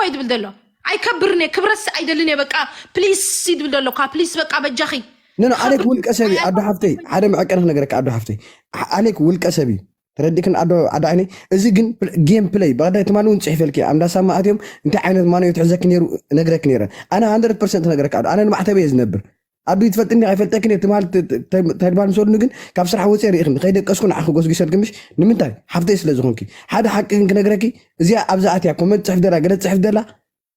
ይድብል ዘሎ ኣይከብርን እየ፣ ክብረትስ ኣይደልን እየ። በቃ ፕሊስ ይድብል ዘሎ እኳ ፕሊስ፣ በቃ በጃኺ። ኖ ኖ፣ ኣሌክ ውልቀ ሰብ እዩ ኣዶ ሓፍተይ። ሓደ መዐቀኒ ክነግረካ ኣዶ ሓፍተይ፣ ኣሌክ ውልቀ ሰብ እዩ። ተረዲክን ኣዶ ኣዶ ዓይነይ። እዚ ግን ጌም ፕለይ ብቀዳይ ትማሊ እውን ፅሒፈልኪ ኣብ እንዳሳማ ኣትዮም እንታይ ዓይነት ማኖ እዩ ትሕዘኪ ነይሩ ነግረኪ ነይረ። ኣነ ሃንድረድ ፐርሰንት ነገረካ ኣዶ፣ ኣነ ንማዕተበ እየ ዝነብር። ኣዱ ይትፈልጥኒ ኣይፈልጠክን እየ። ትማል ተድባል ምስ ወድኒ ግን ካብ ስራሕ ወፅየ ርኢኽኒ ከይደቀስኩ ንዓኺ ጎስጒሰልኪ ምሽ? ንምንታይ ሓፍተይ ስለ ዝኾንኪ። ሓደ ሓቂ ግን ክነግረኪ፣ እዚኣ ኣብዛ ኣትያ ኮመንት ፅሕፍ ደላ ገለ ፅሕፍ ደላ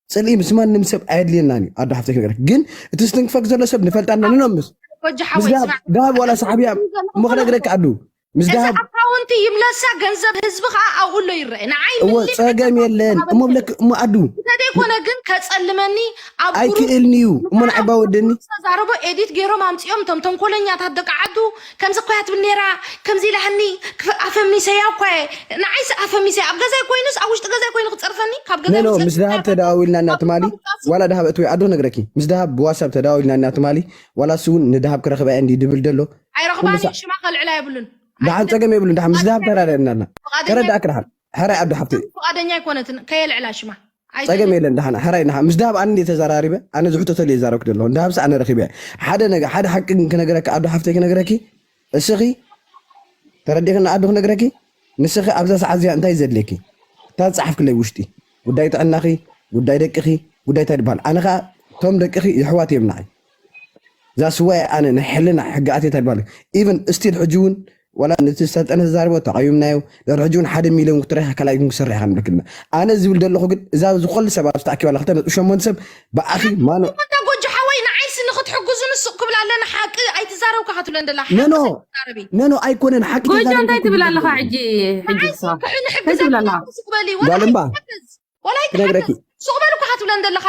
ፅልኢ ምስ ማንም ሰብ ኣየድልየናን እዩ። ኣዱ ሓፍተይ ክነግረኪ ግን እቲ ስትንክፈክ ዘሎ ሰብ ንፈልጣና ንኖምስ ጎጆ ምስ ሓወይ ዳሃብ ስማዕ ዳሃብ ዋላ ሳሕብያ እሞ ክነግረኪ ኣዱ ምስ እዚ ዳሃብ ኣካውንቲ ይምለሳ ገንዘብ ህዝቢ ከዓ ኣብኡ ኣሎ ይረአ ንዓይ እዎ ምልእ ፀገም የለን እሞ ብለክ እሞ ኣዱ እንተዘይኮነ ግን ከፀልመኒ ኣብ ግሩፕ ኣይክእልንዩ እሞ ንዓባ ወደኒ ተዛረቦ ኤዲት ገይሮም ኣምፅኦም እቶም ተንኮለኛታት ደቂ ዓዱ ከምዚ ኮያ ትብል ነይራ ከምዚ ኢላህኒ ኣፈሚሰያ እኳ ንዓይስ ኣፈሚሰያ ኣብ ገዛይ ኮይኑስ ኣብ ውሽጢ ገዛይ ኮይኑ ክፀርፈኒ ካብ ገዛይ ኖ ወፂአ ምስ ደሃብ ተደዋዊልና እና ትማሊ ዋላ ደሃብ እትወይ ኣዶ ነግረኪ ምስ ደሃብ ብዋሳብ ተደዋዊልና እና ትማሊ ዋላ እሱ እውን ንደሃብ ክረኽበ እንዲ ድብል ደሎ ኣይረኽባኒ ሽማ ከልዕላ የብሉን ደሓን ፀገም የብሉን ደሓን ምስ ደሃብ ተራዳእና እና ተረዳእክ ደሓን ሕራይ ኣዶ ሓፍተይ ፍቃደኛ ኣይኮነትን ከየልዕላ ሽማ ፀገም የለን ደሓን ሕራይ ንሓ ምስ ደሃብ ኣነ እንደ ተዘራሪበ ኣነ ዝሕተተሉ የዛረብክ ደለኹ ደሃብ ሰ ኣነ ረኺበ ሓደ ነገ ሓደ ሓቂ ግን ክነግረኪ ኣዶ ሓፍተይ ክነግረኪ እስኺ ተረዲኽና ኣዶ ክነግረኪ ንስኺ ኣብዛ ሰዓት እዚኣ እንታይ ዘድልየኪ እታ ዝፀሓፍክለይ ውሽጢ ጉዳይ ጥዕናኺ ጉዳይ ደቅኺ ጉዳይ እንታይ ድበሃል ኣነ ከዓ እቶም ደቅኺ የሕዋት እዮም ንዓይ እዛ ስዋይ ኣነ ናይ ሕልና ሕጊ ኣትየ እንታይ ድበሃል ኢቨን ስቲል ሕጂ እውን ዋላ ነቲ ዝተጠነ ተዛርቦ ተቐዩምናዮ ድሕሪ ሕጂ እውን ሓደ ሚልዮን ክትረኪ ካልኣይ ግን ክሰርሕ ኢኻ ንብለክልና ኣነ ዝብል ዘለኹ ግን እዛ ዝኮሉ ሰብ ኣብዚ ተኣኪባ ለክተ መጡ ሸሞንተ ሰብ ብኣኺ ማኖ እንተ ጎጆ ሓወይ ንዓይሲ ንክትሕግዙ ንሱቅ ክብል ኣለና ሓቂ ኣይትዛረብካ ክትብለን ደላ ኖ ኖ ኖ ኖ ኣይኮነን ሓቂ ጎጆ ተዛረብ እንታይ ትብል ኣለኻ ሕጂ ሕጂ ንዓይሲ እሷ እንታይ ንሕግዛ ትብል ኣላ ስቅ በሊ ጓል እምባ ወላ ክነግረኪ ስቅ በሉ እኳ ክትብለን ዘለኻ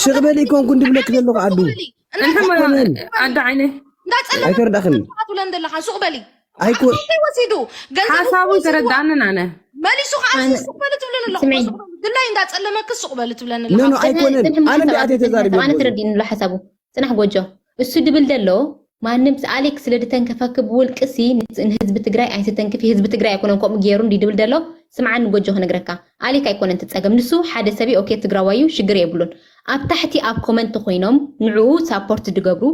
ስቅ በሊ ኣይኮንኩን ድብለክ ዘለኹ ኣዱ እንሕሞ ኣዳ ዓይነ እንዳፀለመ ኣይተረዳኽን ክትብለን ዘለኻ ስቅ በሊ ኣይኮ እንታይ ወሲዱ ገንዘብ ሓሳቡ ተረዳንን ኣነ መሊሱ ከዓ ስቅ በሊ ትብለን ኣለኹ ስምዒ። ድላይ እንዳፀለመክ ስቅ በሊ ትብለን ኖ ኖ ኣለኻ ኣይኮነን ጽንሕ ኣነ ምሳኻ እንዲኣተ ጽንሕ ተዛሪበ ኣነ ተረዲእኒ ኣሎ ሓሳቡ ጽናሕ ጎጆ እሱ ድብል ደሎ ማንም ኣሌክ ስለ ድተንከፈክ ብውልቅሲ ንህዝቢ ትግራይ ኣይትተንክፊ ህዝቢ ትግራይ ኣይኮነን ከምኡ ገይሩ እንዲ ድብል ደሎ ስምዓኒ ጎጆ ክነግረካ ኣሌክ ኣይኮነን ትፀገም ንሱ ሓደ ሰብይ ኦኬ ትግራዋዩ ሽግር የብሉን ኣብ ታሕቲ ኣብ ኮመንት ኮይኖም ንዕኡ ሳፖርት ድገብሩ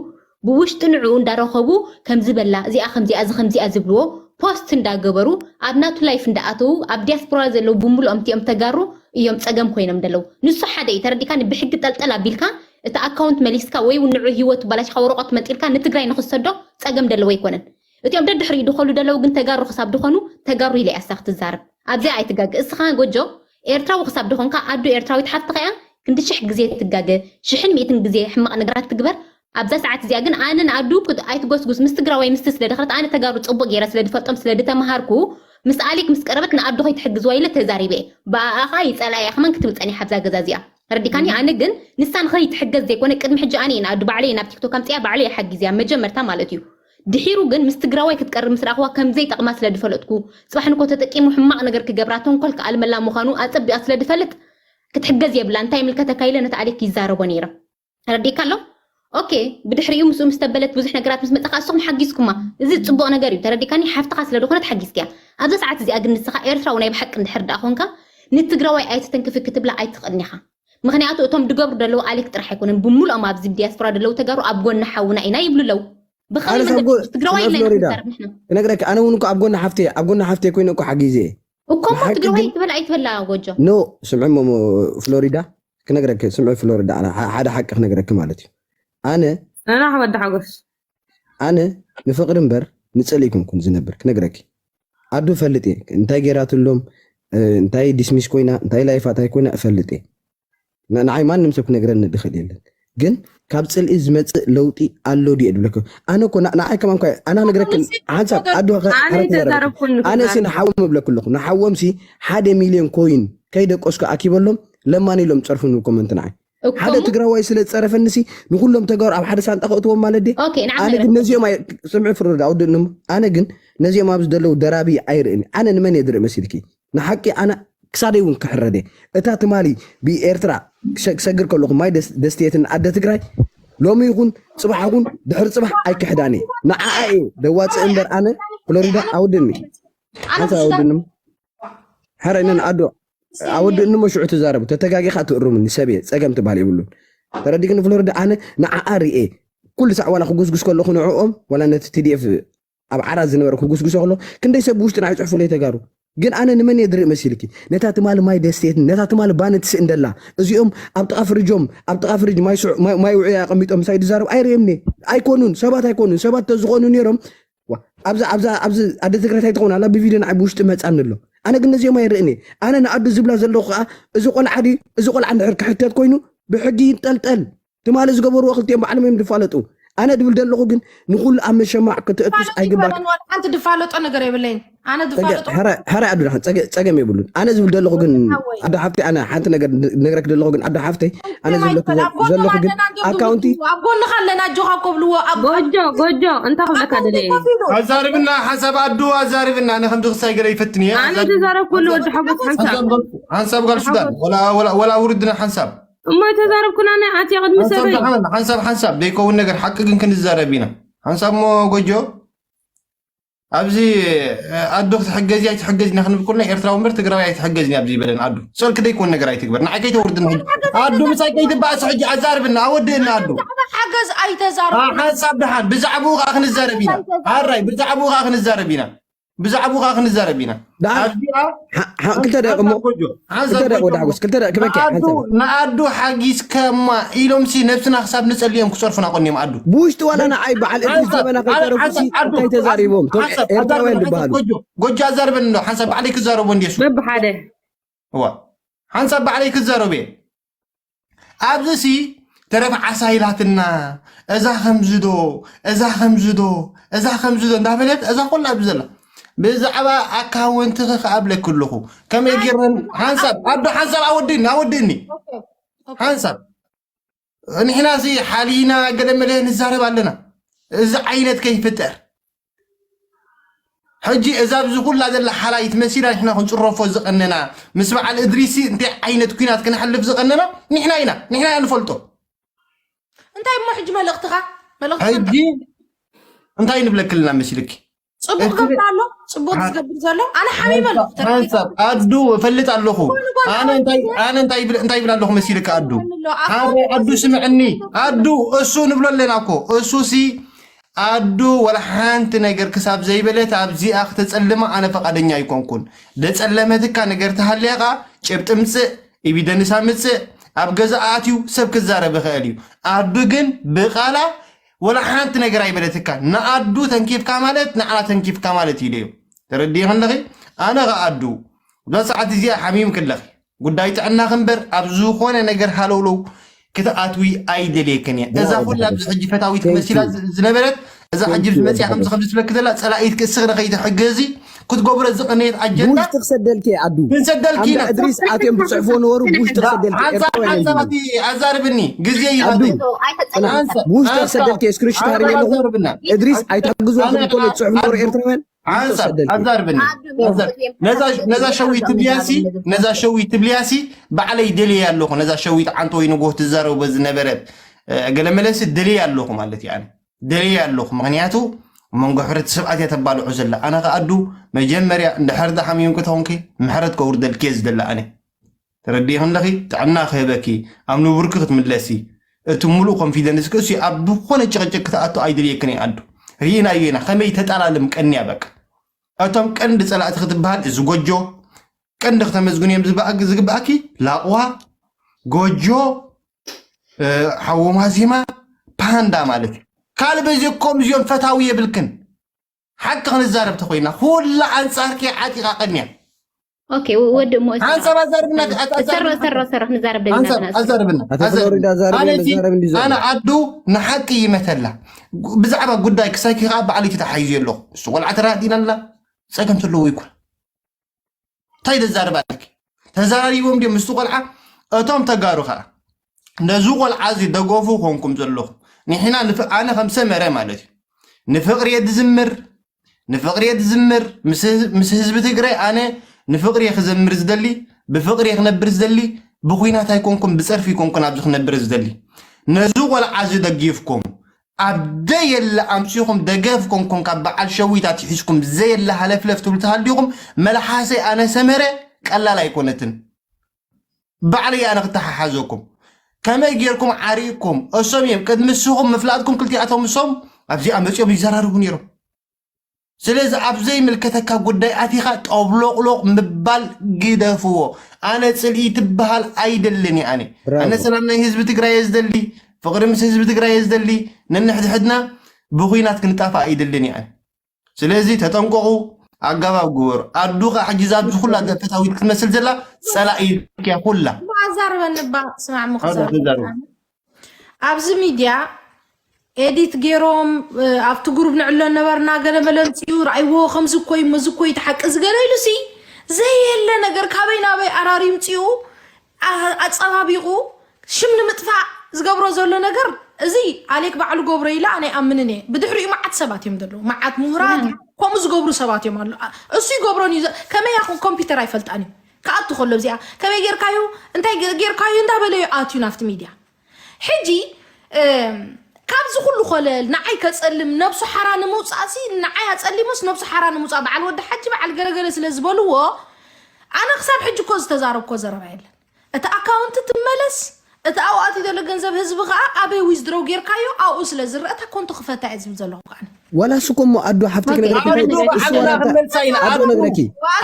ብውሽጢ ንዕኡ እንዳረኸቡ ከምዚ በላ እዚኣ ከምዚኣ እዚ ከምዚኣ ዝብልዎ ፖስት እንዳገበሩ ኣብ ናቱ ላይፍ እንዳኣተዉ ኣብ ዲያስፖራ ዘለዉ ብምልኦም እቲኦም ተጋሩ እዮም ፀገም ኮይኖም ደለዉ ንሱ ሓደ እዩ ተረዲካ ብሕጊ ጠልጠል ኣቢልካ እቲ ኣካውንት መሊስካ ወይ እውን ንዑ ህይወቱ ባላሽካ ወረቆት መንጢልካ ንትግራይ ንክሰዶ ፀገም ደለዎ ኣይኮነን እቲኦም ደድሕሪኡ ድኸሉ ደለዉ ግን ተጋሩ ክሳብ ድኾኑ ተጋሩ ኢለ እያ እሳ ክትዛረብ ኣብዚኣ ኣይትጋግ እስኻ ጎጆ ኤርትራዊ ክሳብ ድኾንካ ኣዱ ኤርትራዊት ሓፍትኻ እያ ክንዲ ሽሕ ግዜ ትጋገ ሽሕን ሚእትን ግዜ ሕማቕ ነገራት ትግበር ኣብዛ ሰዓት እዚኣ ግን ኣነ ንኣዱ ኣይትጎስጉስ ምስ ትግራዋይ ምስቲ ስለ ድኸረት ኣነ ተጋሩ ፅቡቅ ገይረ ስለ ድፈልጦም ስለ ድተምሃርኩ ምስ ኣሌክ ምስ ቀረበት ንኣዱ ከይትሕግዝዋ ኢለ ተዛሪበ እየ ብኣኣ ከዓ ይፀላእያ ከማን ክትብል ፀኒሓ ኣብዛ ገዛ እዚኣ ረዲካኒ ኣነ ግን ንሳ ንኸይትሕገዝ ዘይኮነ ቅድሚ ሕጂ ኣነ እየ ንኣዱ ባዕለየ ናብ ቲክቶክ ኣምፅያ ባዕለየ ሓጊዝያ መጀመርታ ማለት እዩ ድሒሩ ግን ምስ ትግራዋይ ክትቀርብ ምስ ረኣኽዋ ከምዘይጠቕማ ስለ ድፈለጥኩ ፅባሕ ንኮ ተጠቂሙ ሕማቕ ነገር ክገብራ ተንኮል ክኣልመላ ምዃኑ ኣፀቢቓ ስለ ድፈልጥ ክትሕገዝ የብላ እንታይ ምልከተካ ኢለ ነቲ ኣሌክ ይዛረቦ ነይረ ተረዲእካ ኣሎ ኦኬ ብድሕሪኡ ምስኡ ምስ ተበለት ብዙሕ ነገራት ምስ መፀኻ እስኹም ሓጊዝኩማ እዚ ፅቡቕ ነገር እዩ ተረዲካኒ ሓፍትኻ ስለ ዝኾነት ሓጊዝክያ ኣብዚ ሰዓት እዚኣ ግን ንስኻ ኤርትራዊ ናይ ብሓቂ እንድሕር ደኣ ኾንካ ንትግራዋይ ኣይትተንክፊ ክትብላ ኣይትኽእልን ኢኻ ምኽንያቱ እቶም ድገብሩ ደለዉ ኣሌክ ጥራሕ ኣይኮነን ብምሉኦም ኣብዚ ዲያስፖራ ደለዉ ተጋሩ ኣብ ጎኒ ሓውና ኢና ይብሉ ኣለዉ ብኸመይ ኣነ ሰብ መንገዲ ጎ- ትግራዋይ ስምዒ ኢልና ኢና ፍሎሪዳ ክንዛረብ ንሕና ክነግረኪ ኣነ እውን እኮ ኣብ ጎኒ ሓፍተ ኣብ ጎኒ ሓፍተ ኮይነ እኮ ሓጊዘ እየ እኮ እሞ ንሓቂ ትግራዋይ ግን- ትበል ኣይትበላ ጎጆ ኖ ስምዒ ሞ ፍሎሪዳ ክነግረኪ ስምዒ ፍሎሪዳ ኣነ ሓ- ሓደ ሓቂ ክነግረኪ ማለት እዩ ኣነ ናና ወዲ ሓጎስ ኣነ ንፍቅሪ እምበር ንፅልኢ ኣይኮንኩን ዝነብር ክነግረኪ ኣዱ ፈልጥ እየ እንታይ ገይራትሎም እ፣ እንታይ ዲስሚስ ኮይና እንታይ ላይፋ እንታይ ኮይና እፈልጥ እየ ን- ንዓይ ማንም ሰብ ክነግረኒ ድኽእል የለን ግን ካብ ፅልኢ ዝመፅእ ለውጢ ኣሎ ድየ ድብለኩም ኣነ እኮ ን- ንዓይ ከማን ኳ ኣነ ክነግረክን ሓንሳብ ኣዱ ከ- ኣነ ኣረ ክዛረብ ይተዛረብኩን ኣነ ሲ ንሓዎም እብለኩ ኣለኹ ንሓዎም ሲ ሓደ ሚልዮን ኮይን ከይደቀስኩ ኣኪበሎም ለማኒ ኢሎም ፀርፉ ንኮመንት ንዓይ ሓደ ትግራዋይ ስለ ዝፀረፈኒ ሲ ንኩሎም ተጋሩ ኣብ ሓደ ሳንጣ ከእትዎም ማለት ድየ ኦኬ ንዓም ኣነ ግን ነዚኦም ኣይ- ስምዒ ፍርድ ኣውድእንም ኣነ ግን ነዚኦም ኣብዚ ዘለዉ ደራቢ ኣይርእን ኣነ ንመን እየ ዝርኢ መሲልኪ ንሓቂ ኣነ ክሳደይ እውን ክሕረደ እታ ትማሊ ብኤርትራ ክሰ- ክሰግር ከለኹ ማይ ደስ- ደስትየትን ኣደ ትግራይ ሎሚ ይኹን ፅባሕ ይኹን ድሕሪ ፅባሕ ኣይክሕዳን እየ ንዓኣ እየ ደዋፅእ እምበር ኣነ ፍሎሪዳ ኣውድኒ ሓንሳ ኣውድንም ሕራይ ነን ኣዶ ኣወድእኒ እሞ ሽዑ ትዛረቡ። ተተጋጊኻ ትእርሙኒ፣ ሰብ እየ፣ ጸገም ትበሃል የብሉን። ተረዲእክኒ ፍሎሪዳ? ኣነ ንዓኣ ርኤ፣ ኩሉ ሳዕ ዋላ ክጉስጉስ ከለኹ ንዕኦም ዋላ ነቲ ቲ ዲ ኤፍ ኣብ ዓራት ዝነበረ ክጉስጉሶ ከሎ ክንደይ ሰብ ብውሽጢ ንዓይ ጽሑፉለይ ተጋሩ። ግን ኣነ ንመን እየ ዝርኢ መሲልኪ? ነታ ትማሊ ማይ ደስቴትን ነታ ትማሊ ባኒ ትስእን ደላ፣ እዚኦም ኣብ ጥቓ ፍርጆም፣ ኣብ ጥቓ ፍርጅ ማይ ስዑ- ማይ- ማይ ውዕያ ኣቐሚጦም ምሳይ ዝዛረቡ ኣይርእየምኒ። ኣይኮኑን፣ ሰባት ኣይኮኑን። ሰባት ተዝኾኑ ነይሮም ዋ፣ ኣብዛ ኣብዛ ኣብዚ ኣደ ትግራይ እንታይ ትኸውን ኣላ ብቪድዮ ንዓይ ብውሽጢ መጻኒ ኣሎ። ኣነ ግን ነዚኦም ኣይርእን እየ። ኣነ ንኣዱ ዝብላ ዘለኹ ከኣ እዚ ቆልዓ ድዩ እዚ ቆልዓ እንድሕር ክሕተት ኮይኑ ብሕጊ ይንጠልጠል። ትማሊ ዝገበርዎ ክልቲኦም ባዕሎም እዮም ዝፋለጡ። ኣነ ድብል ዘለኹ ግን ንኹሉ ኣብ መሸማዕ ከተእቱስ ኣይግባእ። ሓንቲ ድፋለጦ ነገር የብለይን። ኣነ ድፋለጦ ሕራይ ኣዱ ዳሓን ጸገም የብሉን። ኣነ ዝብል ዘለኹ ግን ኣዶ ሓፍተይ ኣነ ሓንቲ ነገር ነግረክ ዘለኹ ግን ኣዶ ሓፍተይ ኣነ ዝብለኩ ዘለኹ ግን ኣካውንቲ ኣብ ጎንኻ ኣለና ኣጆኻ ኮብልዎ ኣብ ጎጆ ጎጆ እንታይ ክብለካ ደለየ ኣዛርብና ሓሳብ ኣዱ ኣዛርብና ኣነ ከምዚ ክሳይ ገለ ይፈትን እየ ኣነ ተዛረብኩሉ ወዲ ሓጎስ ሓንሳብ ሓንሳብ ጋል ሱዳን ወላ ውርድና ሓንሳብ እሞ ተዛረብኩና ናይ ኣትያ ቅድሚ ሰበይ ሓንሳብ ሓንሳብ ዘይከውን ነገር ሓቂ ግን ክንዛረብ ኢና ሓንሳብ ሞ ጎጆ ኣብዚ ኣዱ ክትሕገዚ ኣይትሕገዚ ኢና ክንብል ከለና ኤርትራዊ እምበር ትግራዊ ኣይትሕገዚ ኣብዚ ይበለን ኣዱ ጸልክ ደይኮን ነገር ኣይትግበር ንዓይ ከይተውርድና ሕጂ ኣዱ ምሳይ ከይትባእስ ሕጂ ኣዛርብና ኣወድእና ኣዱ ሓገዝ ኣይተዛርብ ሓንሳብ ደሓን ብዛዕባኡ ከዓ ክንዛረብ ኢና ኣራይ ብዛዕባኡ ከዓ ክንዛረብ ኢና ብዛዕባኡ ከዓ ክንዛረብ ኢና ኣብዚኣ ክልተ ደቂሞ ንኣዱ ሓጊዝከማ ኢሎምሲ ነብስና ክሳብ ንጸሊ እዮም ክጸርፉና ቆኒዮም ኣዱ ብውሽጢ ዋላ ንዓይ በዓል እቲ ዘመና ከይተረፉሲ እንታይ ተዛሪቦም ቶም ኤርትራውያን ዝበሃሉ ጎጆ ኣዛርበኒ እንዶ ሓንሳብ ባዕለይ ክዛረቦ እንድየ እሱ በብሓደ እዋ ሓንሳብ ባዕለይ ክዛረብ እየ ኣብዚ ሲ ተረፍ ዓሳ ኢላትና እዛ ከምዚ ዶ እዛ ከምዚ ዶ እዛ ከምዚ ዶ እንዳበለት እዛ ኮላ ኣብዚ ዘላ ብዛዕባ ኣካውንትኺ ክኣብለኪ ኣለኹ ከመይ ጌርና ሓንሳብ ኣዶ ሓንሳብ ኣወድኒ ኣወድኒ ሓንሳብ ንሕና ሲ ሓሊና ገለ መለ ንዛረብ ኣለና እዚ ዓይነት ከይፍጠር ሕጂ እዛ ኣብዚ ኩላ ዘላ ሓላይት መሲላ ንሕና ክንፅረፎ ዝቐነና ምስ በዓል እድሪሲ እንታይ ዓይነት ኩናት ክነሕልፍ ዝቐነና ንሕና ኢና ንሕና ኢና ንፈልጦ እንታይ እሞ ሕጂ መልእኽትኻ መልእኽቲ ሕጂ እንታይ ንብለክልና መሲልኪ ፅቡቅ ገብር ኣሎ ፅቡቅ ዝገብር ዘሎ ኣነ ሓሚመ ኣለኩ ሓንሳብ ኣዱ እፈልጥ ኣለኹ ኣነ እንታይ ይብል ኣለኹ መሲልካ ኣዱ ኣዱ ስምዕኒ ኣዱ እሱ ንብሎ ኣለና እኮ እሱ ሲ ኣዱ ወላ ሓንቲ ነገር ክሳብ ዘይበለት ኣብዚኣ ክተፀልማ ኣነ ፈቃደኛ ኣይኮንኩን። ደፀለመትካ ነገር ተሃልያ ከዓ ጭብጢ ምፅእ፣ ኢቪደንሳ ምፅእ፣ ኣብ ገዛ ኣትዩ ሰብ ክዛረብ ይኽእል እዩ። ኣዱ ግን ብቃላ ወላ ሓንቲ ነገር ኣይበለትካ። ንኣዱ ተንኪፍካ ማለት ንዓና ተንኪፍካ ማለት ኢለዮ። ተረዲእኺ ኣለኺ? ኣነ ከዓ ኣዱ እዛ ሰዓት እዚኣ ሓሚምኪ ኣለኺ። ጉዳይ ጥዕናኺ እምበር ኣብ ዝኾነ ነገር ሃለውለው ክትኣትዊ ኣይደልየክን እየ። እዛ ኩላ ኣብዚ ሕጂ ፈታዊት መሲላ ዝነበረት እዛ ሕጂ መፅያ ከምዚ ከምዚ ትብለኪ ዘላ ፀላኢት ክእስኽ ንኸይትሕገዚ ክትገብሮ ዝቐነየት ኣጀንዳ ብውሽጢ ክሰደልኪ እየ ኣዱ ክንሰደልኪ ኢና። እድሪስ ኣትዮም ዝፅሕፍዎ ነበሩ ብውሽጢ ክሰደልኪ እየ። ኤርትራውያን እዮም። ሓንሳብ ሓንሳብ ኣቲ ኣዛርብኒ ግዜ እዩ ኣዱ ናተይ። ኣይተፀላእኩ። ሓንሳብ ብውሽጢ ሓንሳብ ክሰደልኪ እየ። ስክሪንሾት ሓንሳብ ኣሪመ ኣለኹ። ኣዛርብና። እድሪስ ኣይትሕግዝዎ ኣዱ ክብል እኮ እየ። ዝፅሕፉ ነበሩ ኤርትራውያን። ሓንሳብ ኣዛርብኒ ነዛ ሸዊት ትብልያሲ ነዛ ሸዊት ትብልያሲ ባዕለይ ደልየ ኣለኹ ነዛ ሸዊት ዓንተ ወይ ንጎህ ትዛረቦ ዝነበረት ገለመለሲ ደልየ ኣለኹ ማለት እዩ ኣነ ደልየ ኣለኹ ምክንያቱ መንጎ ሕብረተሰብ ኣትያ ተባልዑ ዘላ ኣነ ከኣዱ መጀመርያ እንድሕር ዝሓሚምኪ ተኾንኪ ምሕረት ከውርደልኪ እየ ዝደሊ ኣነ ተረዲእኺ ኣለኺ ጥዕና ክህበኪ ኣብ ንቡርኪ ክትምለሲ እቲ ሙሉእ ኮንፊደንስ ክእሱ ኣብ ዝኾነ ጭቕጭቅ ክትኣቱ ኣይደልየክን እየ ኣዱ ርኢናዮ ኢና ከመይ ተጠላልም ቀንያ በቃ እቶም ቀንዲ ፀላእቲ ክትበሃል እዚ ጎጆ ቀንዲ ክተመስግኑ እዮም ዝግበኣኪ ላቕዋ ጎጆ ሓዎም ሃዚማ ፓንዳ ማለት እዩ ካልእ በዚኮም እዚኦም ፈታዊ የብልክን ሓቂ ክንዛረብ ተኮይና ኩላ ኣንፃርኪ ዓጢቓ ቀንያ ኦኬ ወዲ እሞ ሓንሳብ ኣዛርብና ሰሮ ሰሮ ሰሮ ክንዛረብ ደሊና ኣዛርብና ኣዛርብና ኣነ ኣዱ ንሓቂ ይመተላ ብዛዕባ ጉዳይ ክሳይኪ ከዓ ባዕለይቲ ተሓይዙ ኣለኹ እሱ ቆልዓ ተራዲና ኣላ ፀገም ተለዎ ይኮን እንታይ ዘዛርብ ኣለኪ ተዛራሪቦም ድዮም ምስቲ ቆልዓ እቶም ተጋሩ ከዓ ነዚ ቆልዓ እዚ ደገፉ ኮንኩም ዘለኹ ንሕና ኣነ ከም ሰመረ ማለት እዩ ንፍቅሪ እየ ዝዝምር ንፍቅሪ እየ ዝዝምር ምስ ህዝቢ ትግራይ ኣነ ንፍቅሪ እየ ክዘምር ዝደሊ ብፍቅሪ እየ ክነብር ዝደሊ ብኩናት ኣይኮንኩን ብፀርፊ ይኮንኩን ኣብዚ ክነብር ዝደሊ ነዚ ቆልዓ እዚ ደጊፍኩም ኣብ ደየለ ኣምፂኹም ደገፍ ኮንኩም ካብ በዓል ሸዊት ኣትሒዝኩም ዘየለ ሃለፍለፍ ትብሉ ተሃልዲኹም መልሓሰይ ኣነ ሰመረ ቀላል ኣይኮነትን ባዕለይ ኣነ ክተሓሓዘኩም። ከመይ ጌርኩም ዓሪቕኩም? እሶም እዮም ቅድሚ ንስኹም ምፍላጥኩም ክልቲኣቶም እሶም ኣብዚኣ መጺኦም ይዘራርቡ ነይሮም። ስለዚ ኣብ ዘይምልከተካ ጉዳይ ኣቲኻ ጠብሎቕሎቕ ምባል ግደፍዎ። ኣነ ጽልኢ ትበሃል ኣይደልን እየ። ኣነ ኣነ ሰላም ናይ ህዝቢ ትግራይ እየ ዝደሊ፣ ፍቕሪ ምስ ህዝቢ ትግራይ እየ ዝደሊ። ነንሕድሕድና ብኹናት ክንጣፋእ ኣይደልን እየ። ስለዚ ተጠንቀቑ፣ ኣገባብ ግበሩ። ኣዱ ኸዓ ሕጂ እዛ ኣብዚ ኩላ ፈታዊት ክትመስል ዘላ ጸላኢ እያ ኩላ። እባ ኣዛርበኒ እባ፣ ስማዕ ምኽዛር። ኣዛርበኒ። ኣብዚ ሚድያ ኤዲት ገይሮም ኣብቲ ግሩብ ንዕሎ ነበርና፣ ገለ መለ ኣምፅኡ፣ ረኣይዎ፣ ከምዚ እኮ እዩ፣ መዚ እኮ እዩ፣ እቲ ሓቂ እዚ ገለ ኢሉ ሲ ዘየለ ነገር ካበይ ናበይ ኣራርዩ ምፅኡ፣ ኣፀባቢቑ ሽም ንምጥፋእ ዝገብሮ ዘሎ ነገር እዚ ኣሌክ ባዕሉ ገብሮ ኢለ ኣነ ኣይኣምንን እየ። ብድሕሪኡ መዓት ሰባት እዮም ዘለዉ፣ መዓት ምሁራት ከምኡ ዝገብሩ ሰባት እዮም ኣለዉ። እሱ ይገብሮን እዩ። ከመይ ኮምፒውተር ኣይፈልጣን እዩ ክኣቱ ከሎ እዚኣ ከመይ ጌርካዩ እንታይ ጌርካዩ እንዳበለ እዩ ኣትዩ ናብቲ ሚድያ። ሕጂ ካብዚ ኩሉ ኮለል ንዓይ ከፀልም ነብሱ ሓራ ንምውፃእ ሲ ንዓይ ኣፀሊሙስ ነብሱ ሓራ ንምውፃእ በዓል ወዲ ሓጂ በዓል ገለገለ ስለ ዝበልዎ ኣነ ክሳብ ሕጂ እኮ ዝተዛረብኮ ዘረባ የለን። እቲ ኣካውንቲ ትመለስ እቲ ኣብኡ ኣትዩ ዘሎ ገንዘብ ህዝቢ ከዓ ኣበይ ዊዝድሮው ጌርካዮ ኣብኡ ስለ ዝረአ እታ ኮንቶ ክፈታ እየ ዝብል ዘለኹ ከዓ ዋላ ስኮ እሞ ኣዱ ሓፍቲ ክነግረኪ ኣዱ ባዕልና ክንመልሳ ኢና ኣዱ ነግረኪ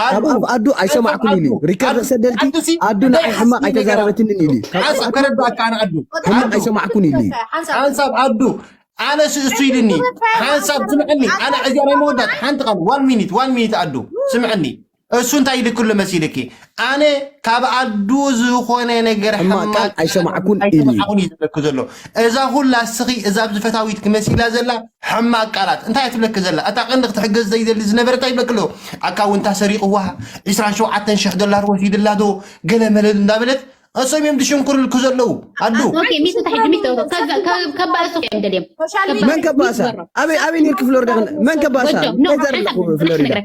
ኣብ ኣፍ ኣዱ ኣይሰማዕኩን ኢሉ ሪከርድ ክሰደልኪ ኣዱ ንዓይ ሕማቕ ኣይተዛረበትንን ኢሉ ሓንሳብ ከረዳእካ ኣነ ኣዱ ሕማቕ ኣይሰማዕኩን ኢሉ ሓንሳብ ኣዱ ኣነ እሱ ኢሉኒ ሓንሳብ ስምዕኒ ኣነ እዚኣ ናይ መወዳት ሓንቲ ቃል one minute one minute ኣዱ ስምዕኒ እሱ እንታይ ኢልክሎ መሲልኪ ኣነ ካብ ኣዱ ዝኾነ ነገር ሕማቕ ቃል ኣይሰማዕኩን ኢሉ እዩ ዝብለኪ ዘሎ እዛ ኩላ እስኺ እዛ ኣብዚ ፈታዊት ክመሲላ ዘላ ሕማቕ ቃላት እንታይ ትብለኪ ዘላ እታ ቀንዲ ክትሕገዝ ዘይደሊ ዝነበረ እንታይ ይብለኪ ኣሎ ኣካውንታ ሰሪቕዋ ዒስራን ሸውዓተን ሽሕ ዶላር ወሲድላ ዶ ገለ መለ እንዳበለት እሶም እዮም ዝሽንኩርልኩ ዘለዉ ኣዱ ከባእሱ እዮም ደልዮም መን ከባእሳ ኣበይ ኣበይ ነርኪ ፍሎሪዳ መን ከባእሳ እንታይ ዘለኹ ፍሎሪዳ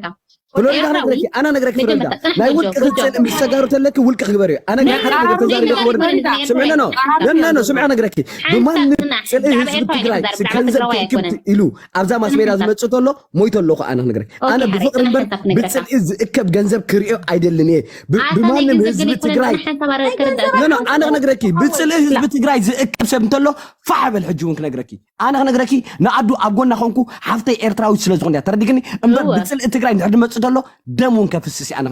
ፍሎሪዳ ነግረኪ ኣና ነግረኪ ፍሎሪዳ ናይ ውልቂ ክትፅል ምስ ተጋሩ ተለኪ ውልቂ ክግበር እዩ ኣነ ግን ሓደ ነገር ተዛሪበ ክወርድ ስምዕነ ነው ነነ ነው ስምዕ ነግረኪ ብማንም ፅልኢ ህዝቢ ትግራይ ገንዘብ ክእክብ ኢሉ ኣብዛ ማስሜዳ ዝመፅእ ተሎ ሞይተ ኣለኹ ኣነ ክነግረኪ ኣነ ብፍቅሪ እምበር ብፅልኢ ዝእከብ ገንዘብ ክሪኦ ኣይደልን እየ ብማንም ህዝቢ ትግራይ ኣነ ክነግረኪ ብፅልኢ ህዝቢ ትግራይ ዝእከብ ሰብ እንተሎ ፋሕ በል ሕጂ እውን ክነግረኪ ኣነ ክነግረኪ ንኣዱ ኣብ ጎና ኮንኩ ሓፍተይ ኤርትራዊት ስለ ዝኾን እያ ተረዲግኒ እምበር ብፅልኢ ትግራይ እንድሕር ድመፅእ ተሎ ደም እውን ከፍስስ ኣነ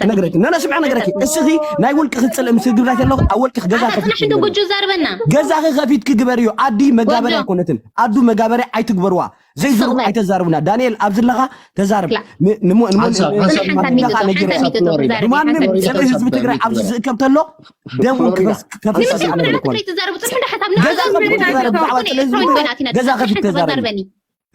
ክነግረኪ ነነ ስምዐ ነገረኪ እስኺ ናይ ውልቂ ክፅልእ ምስ ግብራት ኣለኹ ኣብ ወልቂ ገዛ ከፊት ጎጆ ዛርበና ገዛኺ ከፊት ክግበር እዩ ኣዲ መጋበርያ ኣይኮነትን ኣዱ መጋበርያ ኣይትግበርዋ ዘይዘሩ ኣይተዛርቡና ዳንኤል ኣብዚ ኣለኻ ተዛርብ ንሞንካ ነጊረ ብማንም ስለ ህዝቢ ትግራይ ኣብዚ ዝእከብ ተሎ ደም ከፍስስ ኣነ ገዛ ከፊት ተዛረብ ብዛዕባ ስለ ህዝቢ ትግራይ ገዛ ከፊት ተዛረብ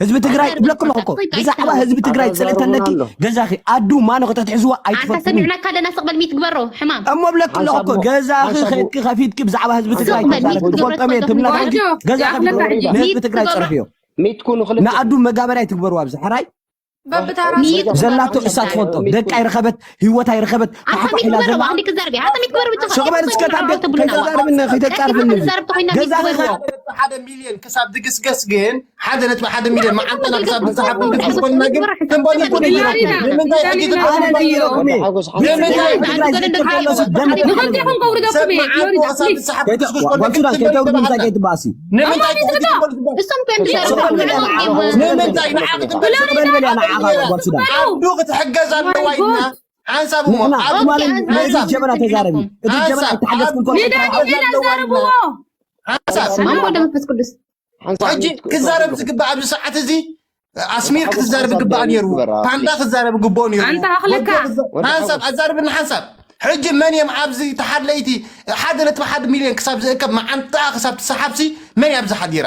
ህዝቢ ትግራይ ብለክሎ እኮ ብዛዕባ ህዝቢ ትግራይ ፅልእተለኪ ገዛኺ ኣዱ ማኖ ከተትሕዝዋ ኣይትፈልጥኒ ሰሚዕናካ ኣለና ስቕ በል ሚት ግበሮ ሕማም እሞ ብለክሎ እኮ ገዛኺ ከድኪ ከፊትኪ ብዛዕባ ህዝቢ ትግራይ ተዛረብ ትፈልጦም እየ ትብላ ገዛ ከፊትኪ ንህዝቢ ትግራይ ፀርፍዮ ንኣዱ መጋበርያ ኣይትግበርዋ ኣብዚ ሕራይ ዘላቶ እሳ ትፈልጦ ደቃ ይረኸበት ህይወታ ይረኸበት ተሓቋሒላ ዘላ ስቕበል እስከ ከይተዛርብኒ ከይተጻርፍኒ ገዛ ሓደ ሚልዮን ክሳብ ድግስገስ ግን ሓደ ነጥቢ ሓደ ሚልዮን መዓንጠና ክሳብ ብዝሓብ ክንድግስ ኮንና ግን ክንበልኩ ነጊረኩም ንምንታይ ሕጂ ትትረኩ ትግራይ ዝእከብ ዘሎ ሰብ ደም ንኽልቴኹም ከውርደኩም እየ ዮሪዳ ፕሊዝ ጓልሱዳን ከይተውርዱ እንታይ ከይትበኣሲ ንምንታይ እሶም ከዮም ዝዛረቡ ንምንታይ ንዓ ስቕበል በልያ ንዓኻ ጓልሱዳን ዓዱ ክትሕገዝ ኣለዋ ኢልና ሓንሳብ እሞ ንሕና ትማሊ ነዚ ጀበና ተዛረቢ እቲ ጀበና ኣይተሓገዝኩም ንዳኒ ዜና ዘርብዎ ሓንሳብ ኣቦ ወደ መንፈስ ቅዱስ ሕጂ ክዛረብ ዝግባእ ኣብዚ ሰዓት እዚ ኣስሚር ክትዛረብ ይግባእ ነይሩ ፓንዳ ክዛረብ ይግባኦ ነይሩ ኣንታ ኣኽለካ ሓንሳብ ኣዛርብኒ ሓንሳብ ሕጂ መን እዮም ኣብዚ ተሓለይቲ ሓደ ነጥቢ ሓደ ሚልዮን ክሳብ ዝእከብ መዓንጣ ክሳብ ትሰሓብሲ መን እያ ኣብዚ ሓዲራ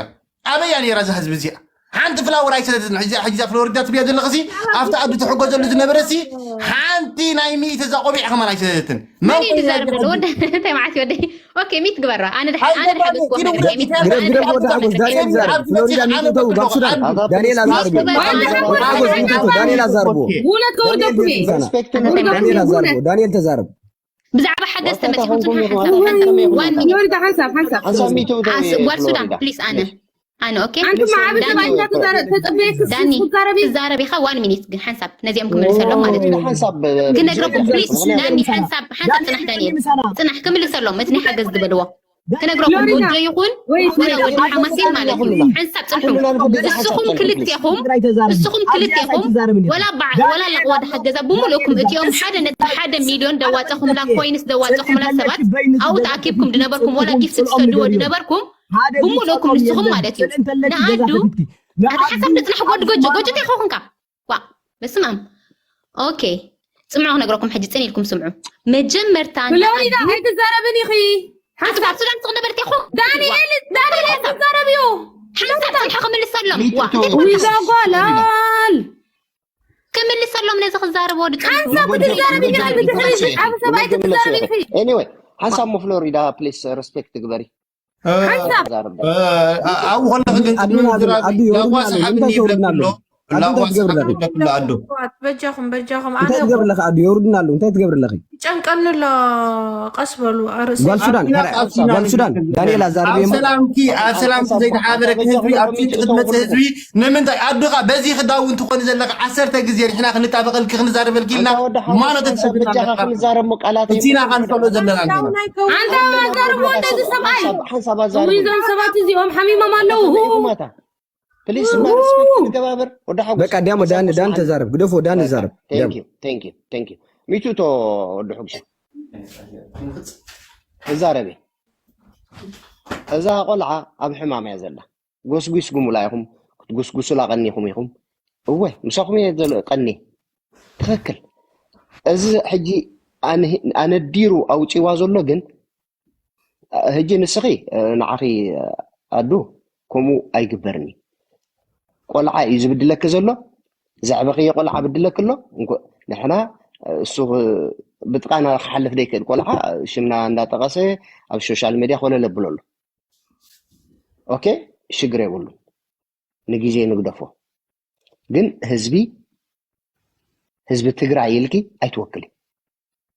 ኣበይ እያ ነይራ እዛ ህዝቢ እዚኣ ሓንቲ ፍላወር ኣይሰደትን ሕጂ እዛ ፍሎሪዳ ትብያ ዘለኽሲ ኣብቲ ኣዱ ትሕጎዘሉ ዝነበረሲ ሓንቲ ናይ ሚእቲ እዛ ቆቢዕ ከማን ኣይሰደትን መን እዩ ዝዛረብ ዘሎ ወደ እንታይ ማለት እዩ ወደ ኦኬ ሚት ግበራ ኣነ ድሓ ኣነ ድሓ ገጽኩ ነገር ሚት ግደፍ ግደፍ ወደ ሓጎስ ዳንኤል ይዛረብ ፍሎሪዳ ሚት ተው ጋብ ሱዳን ዳንኤል ኣዛርቡ ወደ ሓጎስ ሚት ተው ዳንኤል ኣዛርቡ ጉለት ከውርደኩም እየ ዳንኤል ኣዛርቡ ዳንኤል ተዛረብ ብዛዕባ ሓገዝ ተመሲኹም ስምዑ ሓንሳብ ሓንሳብ ዋን ሚኒት ዮሪዳ ሓንሳብ ሓንሳብ ጓል ሱዳን ፕሊስ ኣነ ኣነ ኦኬ ኣንተ ማዕበ ዳኒ ተባይና ተዛረ- ተጸበየክ ዳኒ ክትዛረቢ ትዛረብ ኢኻ። ዋን ሚኒት ግን ሓንሳብ ነዚኦም ክምልሰሎም ማለት እዩ። ሓንሳብ ክነግረኩም ፕሊስ። ዳኒ ሓንሳብ ሓንሳብ ጽናሕ ዳኒ ጽናሕ ክምልሰሎም እቲ ናይ ሓገዝ ዝበልዎ ክነግረኩም ሎሪዳ። ጎጆ ይኹን ወይ ወላ ወዲ ሓማሴን ማለት እዩ። ሓንሳብ ጽንሑ። እስኹም ክልቴኹም እስኹም ክልቴኹም ወላ በዓ- ወላ ለቕዋ ድሓት ገዛ ብምልእኩም እቲኦም ሓደ ነጥቢ ሓደ ሚልዮን ደዋፀኹምላ ኮይንስ ደዋፀኹምላ ሰባት ኣብኡ ተኣኪብኩም ድነበርኩም ወላ ጊፍት ትሰድዎ ድነበርኩም ብምልእኩም ንስኹም ማለት እዩ። ንኣዱ ኣቲ ሓሳብ ንፅናሕ ጎድ ጎጆ ጎጆ እንታይ ይኸውንካ ዋ በስማም ኦኬ ጽምዑ ክነግረኩም ሕጂ ጽን ኢልኩም ስምዑ። መጀመርታ ፍሎሪዳ ንኣዱ- ኣይትዛረብን ኢኺ። ሓንሳብ ሱዳን ትቕነበልቲ ኢኹ። ዳንኤል ዳንኤል ኣይትዛረብ እዩ። ሓንሳብ ጽንሑ ክምልሰሎም ዋ። ሚኪ፣ ዊዛ ጓላል ክምልሰሎም ነዚ ክዛረብ ወዲ ጽንሑ። ሓንሳብ ክትዛረብ ኢኺ። ብድሕሪ ዓብ ሰብኣይ ክትዛረብ ኢኺ። Anyway ሓንሳብ ሞ ፍሎሪዳ ፕሊስ ሪስፔክት ትግበሪ። ሓንሳብ ዛረብ እ፣ እ፣ ኣብኡ ከለኺ ግን ቅድሚ ኣዱ፣ ምዝራብ ኣዱ፣ ላቋ የውርድና ኣሎ። ሰሓብኒ እንታይ ይብለኪ ተውርድና ኣሎ? ኣሎ። ኣዱ፣ ላቋ እንታይ ትገብር ሰሓብኒ ኣለኺ? ይብለኪ ኣሎ ኣዱ። በጃኹም በጃኹም ኣነ እንታይ ትገብር ኣለኺ ኣዱ? የውርድና ኣሎ። እንታይ ትገብር ኣለኺ? ጨንቀኒ ኣሎ። ቀስ በሉ ኣርእሰይ ጓል ሱዳን ኣዱና ታዲያ፣ ቀስ ጓል ሱዳን ዳንኤል ኣዛርብ ኣብ እሞ ሰላምኪ ኣብ ሰላምኪ ዘይተሓበረ ህዝቢ ኣብቲ ትቕመጽ ህዝቢ ንምንታይ ኣዱኻ በዚ ክዳውን ትኾኒ ዘለኺ ዓሰርተ ግዜ ንሕና ክንጣበቐልኪ ክንዛረበልኪ ኢልና ማኖት ተሰብና በጃኻ ክንዛረብ ሞ ቃላት እቲና ካንፈሎ ዘለና ኣለና። ኣንታ ኣዛርብዎ እንደዚ ሰብኣይ ሓንሳብ ኣዛርብ እዞም ሰባት እዚኦም ሓሚሞም ኣለዉ። ማታ ፕሊስ ማ ሪስፔክት ንገባበር ወደ ሓጎስ በቃ ዲያሞ ዳን ዳን ተዛረብ ግደፎ ዳን ተዛረብ ዲያሞ። Thank you thank you thank you ሚቱ ቶ ወደ ሑግሽ እዛረቤ እዛ ቆልዓ ኣብ ሕማም እያ ዘላ። ጎስጒስ ጉሙላ ኢኹም ክትጉስጉሱላ ቀኒኹም ኢኹም። እወ ምሳኹም እየ ዘሎ ቀኒ ትኽክል። እዚ ሕጂ ኣነ- ኣነዲሩ ኣውፂዋ ዘሎ ግን ሕጂ ንስኺ ንዓኺ ኣዱ ከምኡ ኣይግበርኒ። ቆልዓ እዩ ዝብድለኪ ዘሎ ዘዕበኽዮ ቆልዓ ብድለኪ ኣሎ። እንኮ ንሕና እሱ ብጥቃና ክሓልፍ ዘይክእል ቆልዓ ሽምና እንዳጠቐሰ ኣብ ሶሻል ሜድያ ኮለል ኣብሎ ኣሎ። ኦኬ ሽግር የብሉ ንግዜ ንግደፎ። ግን ህዝቢ ህዝቢ ትግራይ ኢልኪ ኣይትወክሊ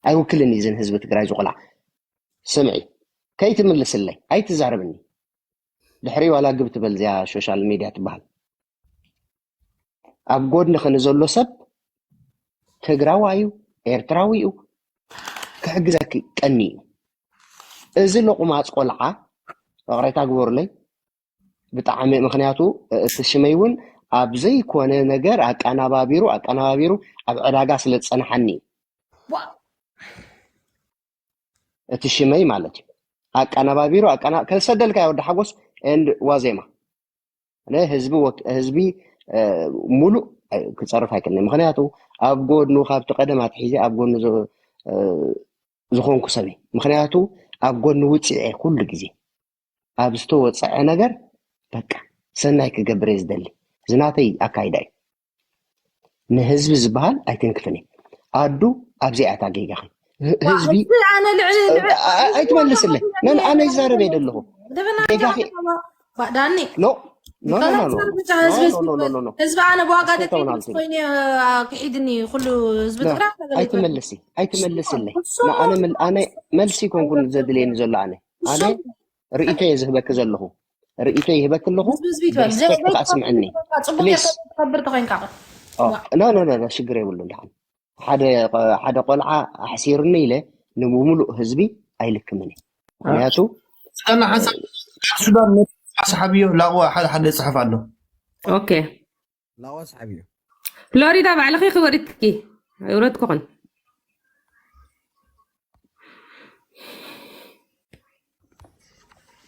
ኣይውክልን እዩ ዝን ህዝቢ ትግራይ ዝቆልዓ ስምዒ ከይትምልስለይ ኣይትዛረብኒ። ድሕሪ ዋላ ግብ ትበል እዚኣ ሶሻል ሚድያ ትበሃል። ኣብ ጎድንኺ ንዘሎ ሰብ ትግራዋይ እዩ ኤርትራዊ እዩ ክሕግዘኪ ቀኒ እዩ። እዚ ሎቑማፅ ቆልዓ ይቕሬታ ግበሩለይ ብጣዕሚ ምኽንያቱ እቲ ሽመይ እውን ኣብ ዘይኮነ ነገር ኣቀናባቢሩ ኣቀናባቢሩ ኣብ ዕዳጋ ስለ ዝፀንሓኒ እዩ። እቲ ሽመይ ማለት እዩ ኣቀናባቢሩ ኣቀና- ከሰደልካ ወዲ ሓጎስ ኤንድ ዋዜማ ኣነ ህዝቢ ወክ- ህዝቢ እ፣ ሙሉእ እ፣ ክፀርፍ ኣይክእልን ምክንያቱ ኣብ ጎድኑ ካብቲ ቀደም ኣትሒዘ ኣብ ጎድኑ ዝ- እ፣ ዝኾንኩ ሰብ እየ። ምክንያቱ ኣብ ጎድኑ ውፅዕ እየ ኩሉ ግዜ ኣብ ዝተወፀዐ ነገር በቃ ሰናይ ክገብር እየ ዝደሊ። ዝናተይ ኣካይዳ እዩ። ንህዝቢ ዝበሃል ኣይትንክፍን እየ። ኣዱ ኣብዚኣ እታ ጌጋኺ። ህ- ህዝቢ ኣነ ልዕሊ ልዕሊ ኣ- ኣ- ኣይትመልስለይ። ነን ኣነ ይዛረብ እየ ዘለኹ። ደበና ጌጋኺ ዳኒ ኖ ኖ ኖ ኖ ኖ ኖ ኖ ኖ ኖ ኖ ኖ ህዝቢ ኣነ ብዋጋ ኣስተውናልቲ። ደቂስ ኮይነ ክሒድኒ ኩሉ ህዝቢ ኖ፣ ትግራይ ተገለጸ። ኣይትመልሲ ኣይትመልስለይ። ንኣነ መል- ኣነ መልሲ ይኮንኩን ዘድልየኒ ዘሎ ኣነ ኣነ ርእይቶ እየ ዝህበኪ ዘለኹ። ርእይቶ ይህበኪ ኣለኹ። ህዝቢ ህዝቢ ይትበል። ብሪስፔክት ከኣ ስምዕኒ። ጽቡቅ ፕሊስ። ትገብር ተኾይንካ። ኦ፣ ኖ ኖ ኖ ኖ፣ ሽግር የብሉን። ደሓን ሓደ ቆ- ሓደ ቆልዓ ኣሕሲርኒ ኢለ ንምሙሉእ ህዝቢ ኣይልክምን እየ። ምክንያቱ ዝቀና ሓንሳብ ሱዳን ነፃ ሰሓብዮ ላቕዋ ሓደ ሓደ ይፅሕፍ ኣሎ። ኦኬ ላዋ ሰሓብዮ። ፍሎሪዳ ባዕልኺ ክበሪትኪ ውረድ ክኹን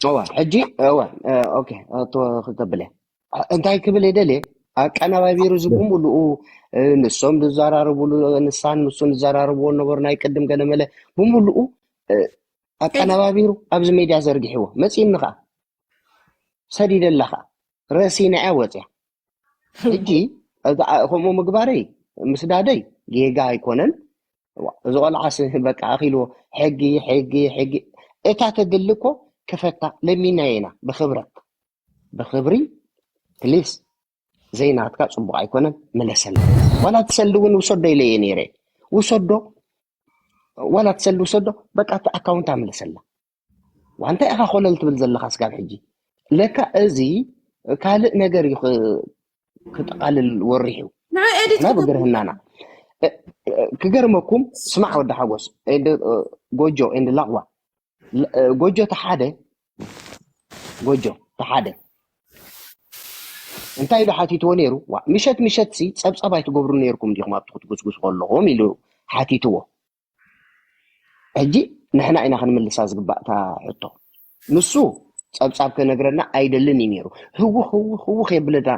እዋ ሕጂ እዋ እ፣ ኦኬ ኣቶ ክገብለ እንታይ ክብል የደልየ ኣቀነባቢሩ እዚ ብምሉኡ እ፣ ንሶም ዝዘራረቡሉ ንሳን ንሱን ዝዘራረብዎ ነበሩ ናይ ቅድም ገለመለ ብምሉኡ እ፣ ኣቀነባቢሩ ኣብዚ ሜድያ ዘርጊሕዎ መፂእኒ ከዓ ሰዲደላ ከዓ ረሲና እያ ወፅያ ሕጂ ከምኡ ምግባረይ ምስዳደይ ጌጋ ኣይኮነን። እዋ፣ እዚ ቆልዓስ በቃ ኣኺልዎ ሕጊ ሕጊ ሕጊ እታ ተድሊ እኮ ክፈታ ለሚናዮ ኢና ብክብረት ብክብሪ ፕሊስ ዘይናትካ ፅቡቅ ኣይኮነን ምለሰልና ዋላ ትሰሊ እውን ውሰዶ ኢለ እየ ነይረ ውሰዶ ዋላ ትሰሊ ውሰዶ በቃ እቲ ኣካውንታ ምለሰልና ዋንታይ ኢኻ ኮለል ትብል ዘለኻ ስጋብ ሕጂ ለካ እዚ ካልእ ነገር እዩ ክ- ክጠቓልል ወሪሑ። ንዑ ኤዲት ናብ ክገብር። ግርህናና እ- እ- ክገርመኩም፣ ስማዕ ወዲ ሓጎስ፣ ኤንድ፣ እ፣ ጎጆ ኤንድ ላቕዋ፣ ል- እ፣ ጎጆ ተሓደ ጎጆ ተሓደ እንታይ ኢሉ ሓቲትዎ ነይሩ? ዋ፣ ምሸት ምሸት ሲ ጸብጻብ ኣይትገብሩ ነይርኩም ዲኹም ኣብቲ ክትጉስጉስ ከለኹም ኢሉ ሓቲትዎ። ሕጂ ንሕና ኢና ክንምልሳ ዝግባእ እታ ሕቶ። ንሱ ጸብጻብ ከነግረና ኣይደልን እዩ ነይሩ። ህውኽ ህውኽ ህውኽ የብለና።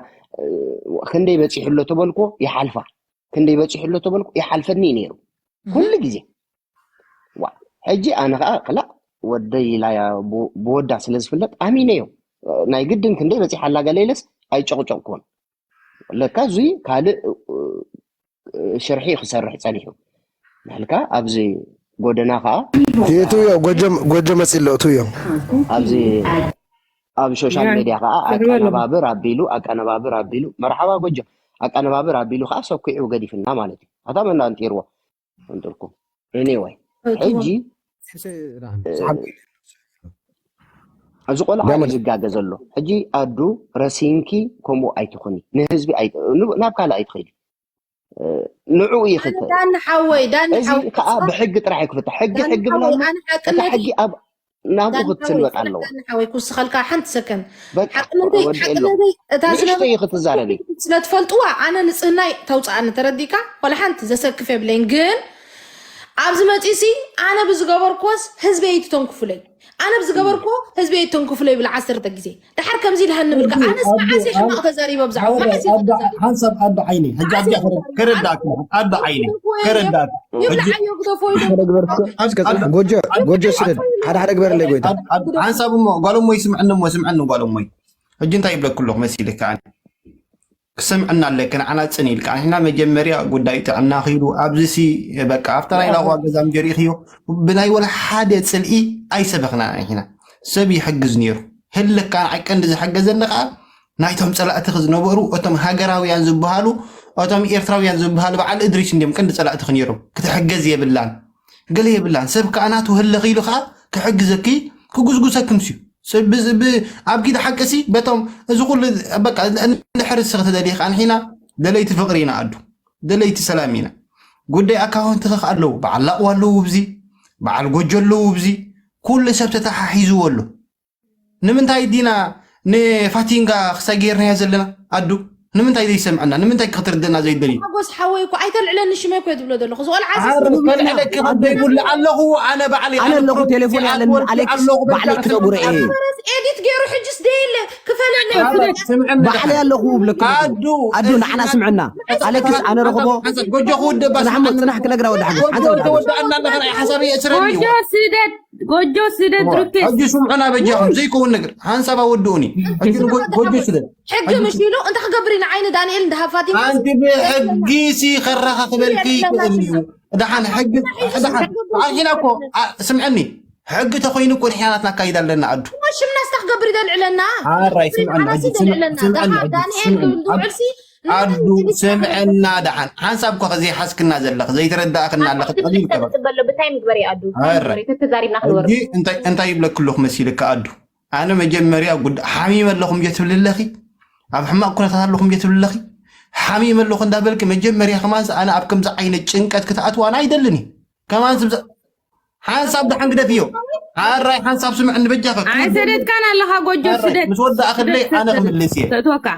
ክንደይ በጺሑ ኣሎ ተበልኮ ይሓልፋ፣ ክንደይ በጺሑ ኣሎ ተበልኮ ይሓልፈኒ እዩ ነይሩ ኩሉ ግዜ። ዋ፣ ሕጂ ኣነ ከዓ ክላእ ወደይ ኢላ እያ ብ- ብወዳ ስለ ዝፍለጥ ኣሚነዮ። ናይ ግድን ክንደይ በጺሓ ኣላ ገለ ኢለስ ኣይጨቕጨቕኩን። ለካ እዙይ ካልእ ሽርሒ ክሰርሕ ጸኒሑ። ንሕልካ ኣብዚ ጎደና ከዓ ትዮ ጎጆ መፂ ኣሎ ትዮ ኣብዚ ኣብ ሶሻል ሜድያ ከዓ ኣቀነባብር ኣቢሉ ኣቀነባብር ኣቢሉ መርሓባ ጎጆ ኣቀነባብር ኣቢሉ ከዓ ሰኩዑ ገዲፍና ማለት እዩ። ኣታ መና እንጢርዎ እንጥርኩም anyway ሕጂ እዚ ቆልዓ እዩ ዝጋገ ዘሎ። ሕጂ ኣዱ ረሲንኪ ከምኡ ኣይትኹኒ፣ ንህዝቢ ኣይ- ናብ ካልእ ኣይትኸይዲ። ንዕኡ ይኽተ ዳኒ ሓወይ ዳኒ እዚ ሓወይ ከዓ ብሕጊ ጥራሕ ይክፍታ። ሕጊ ዳኒ ሕጊ ሓወይ ብላሉ ኣነ ሓቅነተይ ሕጊ ኣብ ናብኡ ዳኒ ሓወይ ክትስልበጥ ኣለዎ። ዳኒ ሓወይ ክውስኸልካ ሓንቲ ሰከን በቃ ሓቅነተይ ወዲ ኣሎ ሓቅነተይ እታ ንእሽተይ ዝነበረ ክትዛረቢ ስለ ትፈልጥዋ ኣነ ንጽህናይ ተውፅኣኒ ተረዲካ ወላ ሓንቲ ዘሰክፍ የብለይን ግን ኣብዚ መፂሲ ኣነ ብዝገበርኩዎስ ህዝበይ ኣይትተንክፉለይ ኣነ ብዝገበርኩዎ ህዝበይ ኣይትተንክፉለይ ይብል ዓሰርተ ግዜ ድሓር ከምዚ ኢልሃኒ ብልካ ኣነስ መዓስ ሕማቕ ተዛሪበ ብዛዕባ መዓስ ሓንሳብ ኣዶ ዓይኒ ሕጂ ኣብዚኣ ከረዳእኪ ኣዶ ዓይኒ ከረዳእኪ ይብልዓዮ ግደፎ ኢሉ ሓደ ግበር እስከ እስከ ጎጆ ጎጆ ስደድ ሓደ ሓደ ግበረለይ ጎይታ ሓንሳብ እሞ ጓል እሞይ ስምዕኒ እሞ ስምዕኒ ጓል እሞይ ሕጂ እንታይ ይብለኩ ኣለኹ መሲልካ ኣነ ክሰምዕና ኣለክን ዓናፅን ኢልካ ንሕና መጀመርያ ጉዳይ ጥዕና ክኢሉ ኣብዚ ሲ በቃ ኣብታ ናይ ላቋ ገዛ ምጀሪእክዮ ብናይ ወላ ሓደ ፅልኢ ኣይሰበኽና ንሕና ሰብ ይሕግዝ ነይሩ ህልካ ንዓይ ቀንዲ ዝሐገዘኒ ከዓ ናይቶም ፀላእትኺ ዝነበሩ እቶም ሃገራውያን ዝበሃሉ እቶም ኤርትራውያን ዝበሃሉ በዓል እድሪስ እንዲዮም ቀንዲ ፀላእትኺ ነይሮም ክትሕገዝ የብላን ገለ የብላን ሰብ ከዓ ናቱ ህልኽ ኢሉ ከዓ ክሕግዘኪ ክጉዝጉሰክምስ እዩ ኣብ ጊደ ሓቂ ሲ በቶም እዚ ኩሉ በቃ እንድሕር እስኺ ተደሊኺ ኣንሒና ደለይቲ ፍቅሪ ኢና ኣዱ ደለይቲ ሰላም ኢና ጉዳይ ኣካውንትኺ ኣለዉ በዓል ላቕዋ ኣለዉ ብዚ በዓል ጎጆ ኣለዉ ብዚ ኩሉ ሰብ ተተሓሒዝዎ ኣሎ ንምንታይ ዲና ንፋቲንጋ ክሳይ ገይርናዮ ዘለና ኣዱ ንምንታይ ዘይሰምዐና ንምንታይ ክትርደና ዘይደልዩ ሓጎስ ሓወይ እኮ ኣይተልዕለኒ ሽመይ እኮ ትብሎ ዘለኹ ዝቆልዓ ከልዕለኪ ዘይብሉ ኣለኹ ኣነ ባዕሊ ኣነ ኣለኹ ቴሌፎን ያለን ኣሌክስ ባዕለይ ክተጉረ እየ ኤዲት ገይሩ ሕጅስ ደየለ ክፈለኒ ባዕለይ ኣለኹ ብለካ ኣዱ ኣዱ ንዓና ስምዕና ኣሌክስ ኣነ ረኽቦ ጎጆ ክውድእ ጽናሕ እሞ ጽናሕ ክነግራ ወዲ ሓጎስ ሓንሳ ወዲ ሓጎስ ተወዳእና ኣለኻ ናይ ሓሳብ የእስረኒ እዩ ጎጆ ስደድ ጎጆ ስደድ ሩኬስ ሕጂ ስምዑና በጃኹም ዘይከውን ነገር ሓንሳብ ኣወድኡኒ ሕጂ ንጎ- ጎጆ ስደድ ሕጊ ምሽ ኢሉ እንታይ ክገብር ኢና ዓይኒ ዳንኤል እንዳ ሃፋቲም ኣንቲ ብሕጊ ሲ ከራኻኽበልኪ ይክእል እዩ ደሓን ሕጊ ደሓን ኣንሒና እኮ ኣ- ስምዐኒ ሕጊ ተኮይኑ እኮ ንሕና ናትና ኣካይድ ኣለና ኣዱ ሽምና ስታ ክገብር ይደልዕለና ኣራይ ስምዐኒ ሕጂ ስምዐኒ ዳንኤል ሕጂ ስምዐኒ ዝውዕል ሲ ኣዱ ስምዐና ደሓን ሓንሳብ እኳ ከዘይሓዝክና ዘለኽ ዘይተረዳእክና ኣለኽ ቀሊል ከበ ትበሎ ብታይ ምግበር ይኣዱ ኣረ። ተዛሪብና ሕጂ እንታይ እንታይ ይብለክልኹ መሲልካ ኣዱ ኣነ መጀመርያ ጉዳ ሓሚመ ኣለኹም እየ ትብሊ ኣለኺ ኣብ ሕማቕ ኩነታት ኣለኹም እየ ትብሊ ኣለኺ ሓሚመ ኣለኹ እንዳበልኪ መጀመርያ ከማንስ ኣነ ኣብ ከምዚ ዓይነት ጭንቀት ክትኣትዋና ኣይደልን እዩ ከማንስ ብዛ- ሓንሳብ ደሓን ግደፍ እዮ ኣራይ ሓንሳብ ስምዕኒ በጃኸ ኣይሰደድካን ኣለኻ ጎጆ ስደድ ምስ ወዳእኽለይ ኣነ ክምልስ እየ ተእትወካ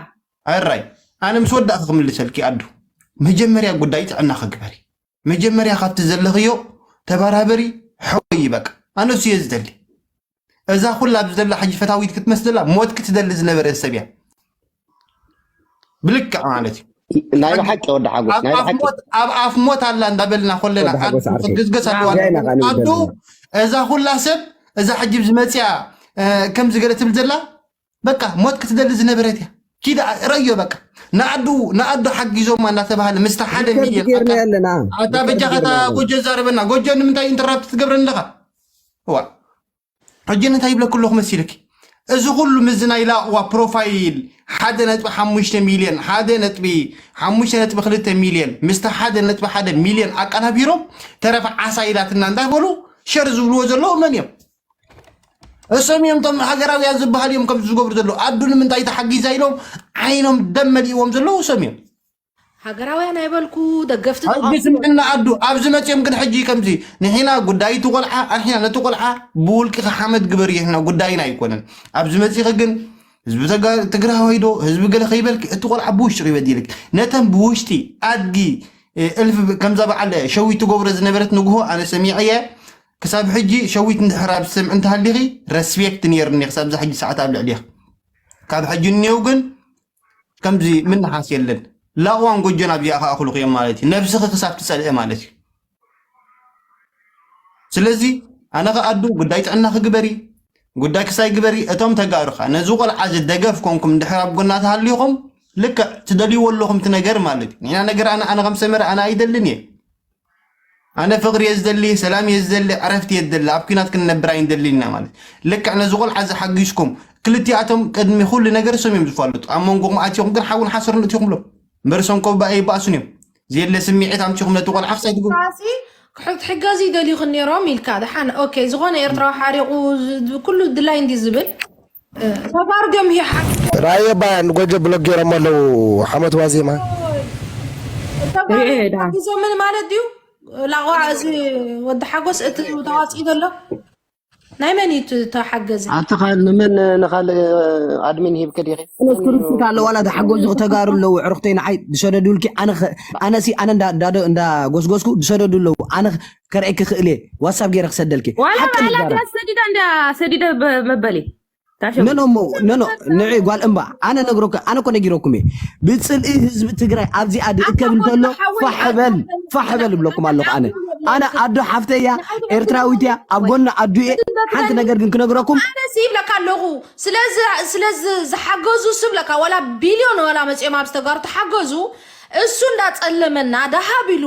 ኣራይ ኣነ ምስ ወዳእኺ ክምልሰልኪ ኣዱ መጀመርያ ጉዳይ ጥዕና ክግበሪ መጀመርያ ካብቲ ዘለኽዮ ተባራበሪ ሕወይ በቃ ኣነ እሱ እየ ዝደሊ እዛ ኩላ ኣብዚ ዘላ ሕጂ ፈታዊት ክትመስል ዘላ ሞት ክትደሊ ዝነበረ ሰብ እያ ብልክዕ ማለት እዩ ናይ ብሓቂ ወዲ ሓጎስ ናይ ብሓቂ ኣብ ኣፍ ሞት ኣላ እንዳበልና ኮለና ወዲ ሓጎስ ዓርከይ። ክትግዝገስ ኣለዋ እዚኣ ኢና ቃል ኣዱ ንደሊ። እዛ ኩላ ሰብ እዛ ሕጂ ዝመፅያ ከም ዝገለ ትብል ዘላ በቃ ሞት ክትደሊ ዝነበረት እያ ኪዳ ረእዮ በቃ ንኣዱ ንኣዱ ሓጊዞማ እናተባሃለ ምስቲ ሓደ ሪከርድ ሚልዮን ጌርና ኣታ- ኣለና ኣታ በጃ ከታ ጎጆ ዛረበና ጎጆ ንምንታይ ኢንተራፕት ትገብረኒ ኣለኻ እዋ ሕጂ እንታይ ይብለኩ ኣለኹ መሲልኪ እዚ ኩሉ ምዚ ናይ ላቕዋ ፕሮፋይል ሓደ ነጥቢ ሓሙሽተ ሚልዮን ሓደ ነጥቢ ሓሙሽተ ነጥቢ ክልተ ሚልዮን ምስቲ ሓደ ነጥቢ ሓደ ሚልዮን ኣቀናቢሮም ተረፈ ዓሳ ኢላትና እንዳበሉ ሸር ዝብልዎ ዘለዉ መን እዮም እሶም እዮም እቶም ሃገራውያን ዝበሃል እዮም ከምዚ ዝገብሩ ዘለዉ። ኣዱ ንምንታይ ተሓጊዛ ኢሎም ዓይኖም ደም መሊእዎም ዘለዉ እሶም እዮም። ሃገራውያን ኣይበልኩ፣ ደገፍቲ ሕጂ ስምዕና ኣዱ፣ ኣብዚ መፅኦም ግን ሕጂ ከምዚ ንሕና ጉዳይ እቲ ቆልዓ ኣንሕና ነቲ ቆልዓ ብውልቅኻ ሓመድ ግበር ይሕና ጉዳይና ኣይኮነን። ኣብዚ መፂኺ ግን ህዝቢ ተጋ- ትግራዋይ ዶ ህዝቢ ገለ ከይበልክ እቲ ቆልዓ ብውሽጢ ይበድልክ። ነተን ብውሽጢ ኣድጊ እ፣ እልፍ ብ- ከምዛ በዓል ሸዊት ትገብሮ ዝነበረት ንግሆ ኣነ ሰሚዐየ። ክሳብ ሕጂ ሸዊት እንድሕር ኣብ ዝሰምዕ እንተሃሊኺ ረስፔክት ነይርኒ ክሳብ ዛ ሕጂ ሰዓት ኣብ ልዕሊኻ። ካብ ሕጂ እኒው ግን ከምዚ ምንሓስ የለን። ላቕዋን ጎጆን ኣብዚኣ ከኣኽሉኽ እዮም ማለት እዩ። ነብስኺ ክሳብ ትጸልኢ ማለት እዩ። ስለዚ ኣነ ከኣዱ ጉዳይ ጥዕና ክግበሪ ጉዳይ ክሳይ ግበሪ። እቶም ተጋሩኻ ነዚ ቆልዓ እዚ ደገፍ ኮንኩም እንድሕር ኣብ ጎና ተሃሊኹም ልክዕ ትደልይዎ ኣለኹም እቲ ነገር ማለት እዩ። ንሕና ነገር ኣነ ኣነ ከም ሰመረ ኣነ ኣይደልን እየ። ኣነ ፍቕሪ እየ ዝደሊ፣ ሰላም እየ ዝደሊ፣ ዕረፍቲ እየ ዝደሊ፣ ኣብ ኲናት ክንነብር ኣይንደልን ኢና ማለት እዩ። ልክዕ ነዚ ቆልዓ እዚ ሓጊዝኩም ክልቲኣቶም ቅድሚ ኩሉ ነገር እሶም እዮም ዝፋለጡ። ኣብ መንጎኹም ኣትኹም ግን ሓውን ሓሰርን እትኹም ሎም እምበር እሶም ኮባ ኣይባእሱን እዮም። ዘየለ ስምዒት ኣምፂኹም ነቲ ቆልዓ ክሳይ ትግቡ ሲ ክትሕገዙ ይደልዩኽን ነይሮም ኢልካ ደሓን ኦኬ ዝኾነ ኤርትራዊ ሓሪቑ ዝ- ኩሉ ድላይ እንዲ ዝብል ተባርዶም ይሓ ራየ ባያን ጎጆ ብሎክ ገይሮም ኣለዉ ሓመት ዋዜማ ዞምን ማለት ድዩ ላቋ እዚ ወዲ ሓጎስ እቲ ተዋፂኡ ዘሎ ናይ መን እዩ እቲ ተሓገዚ ኣቲ ኻል ንመን ንኻልእ ኣድሚን ሂብከ ዲኺ? ስክሪፕት ኣሎ ዋላ ተሓጎዙ ተጋሩ ኣለዉ ዕርክተይ ንዓይ ዝሰደዱልኪ ኣነ ኸ- ኣነ ሲ ኣነ እንዳ- እንዳ- እንዳ ጎስጎስኩ ዝሰደዱ ኣለዉ ኣነ ከ- ከርእየኪ ክእል እየ ዋትሳፕ ገይረ ክሰደልኪ ዋላ ሓቂ ባዕላ ንዛረብ ተሰዲዳ እንዳ ሰዲደ መበሊ ታሸሙ ኖ ኖ ሞ- ኖ ኖ ንዒ ጓል እምባ ኣነ ነግረኩ ኣነ እኮ ነጊረኩም እየ ብፅልኢ ህዝቢ ትግራይ ኣብዚኣ ድእከብ እንተሎ ፋሕበል ፋሕበል እብለኩም ኣለኹ ኣነ ኣነ ኣዶ ሓፍተያ ኤርትራዊት እያ ኣብ ጎኒ ኣዱ እየ ሓንቲ ነገር ግን ክነግረኩም ኣነ ሲ ይብለካ ኣለኹ ስለዚ ስለዚ ዝሓገዙ ስብለካ ዋላ ቢልዮን ዋላ መፅኦም ኣብ ዝተጋሩ ተሓገዙ እሱ እንዳፀለመና ደሃብ ኢሉ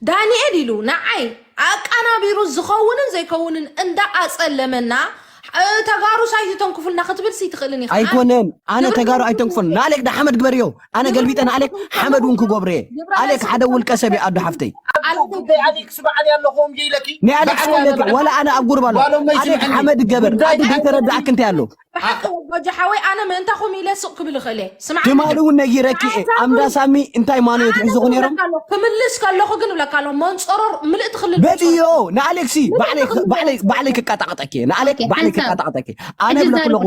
ዳንኤል ኢሉ ንዓይ ኣቃናቢሩ ዝኸውንን ዘይከውንን እንዳኣፀለመና እ፣ ተጋሩ ሳይት ተንኩፉልና ክትብል ሲ ትኽእልን ኢኻ ኣይኮነን ኣነ ተጋሩ ኣይተንክፎን ንኣሌክ ዳ ሓመድ ግበርዮ ኣነ ገልቢጠ ንኣሌክ ሓመድ እውን ክገብሮ እየ ኣሌክ ሓደ ውልቀ ሰብ እዩ ኣዶ ሓፍተይ ኣሌክስ በዓል ያለኹም ጀይለኪ ናይ ኣሌክስ ውለክ ወላ ኣነ ኣብ ጉርባ ኣሎ ኣሌክ ሓመድ ገበር ኣዱ ዘይተረዳእክ እንታይ ኣሎ ብሓቂ ጎጆ ሓወይ ኣነ ምእንታኹም ኢለ ስቕ ክብል ይኽእል እየ ስማዕ ትማሊ እውን ነጊረኪ እየ ኣምዳ ሳሚ እንታይ ማኖ የትሕዝኹ ነይሮም ክምልስ ከለኹ ግን ብለካ ኣለኹ መንፀሮር ምልእቲ ክልል በድዮ ንኣሌክሲ ባዕለይ ክቃጣቀጠኪ ንኣሌክ ባዕለይ ክቃጣቀጠኪ ኣነ ብለኩ ኣለኹ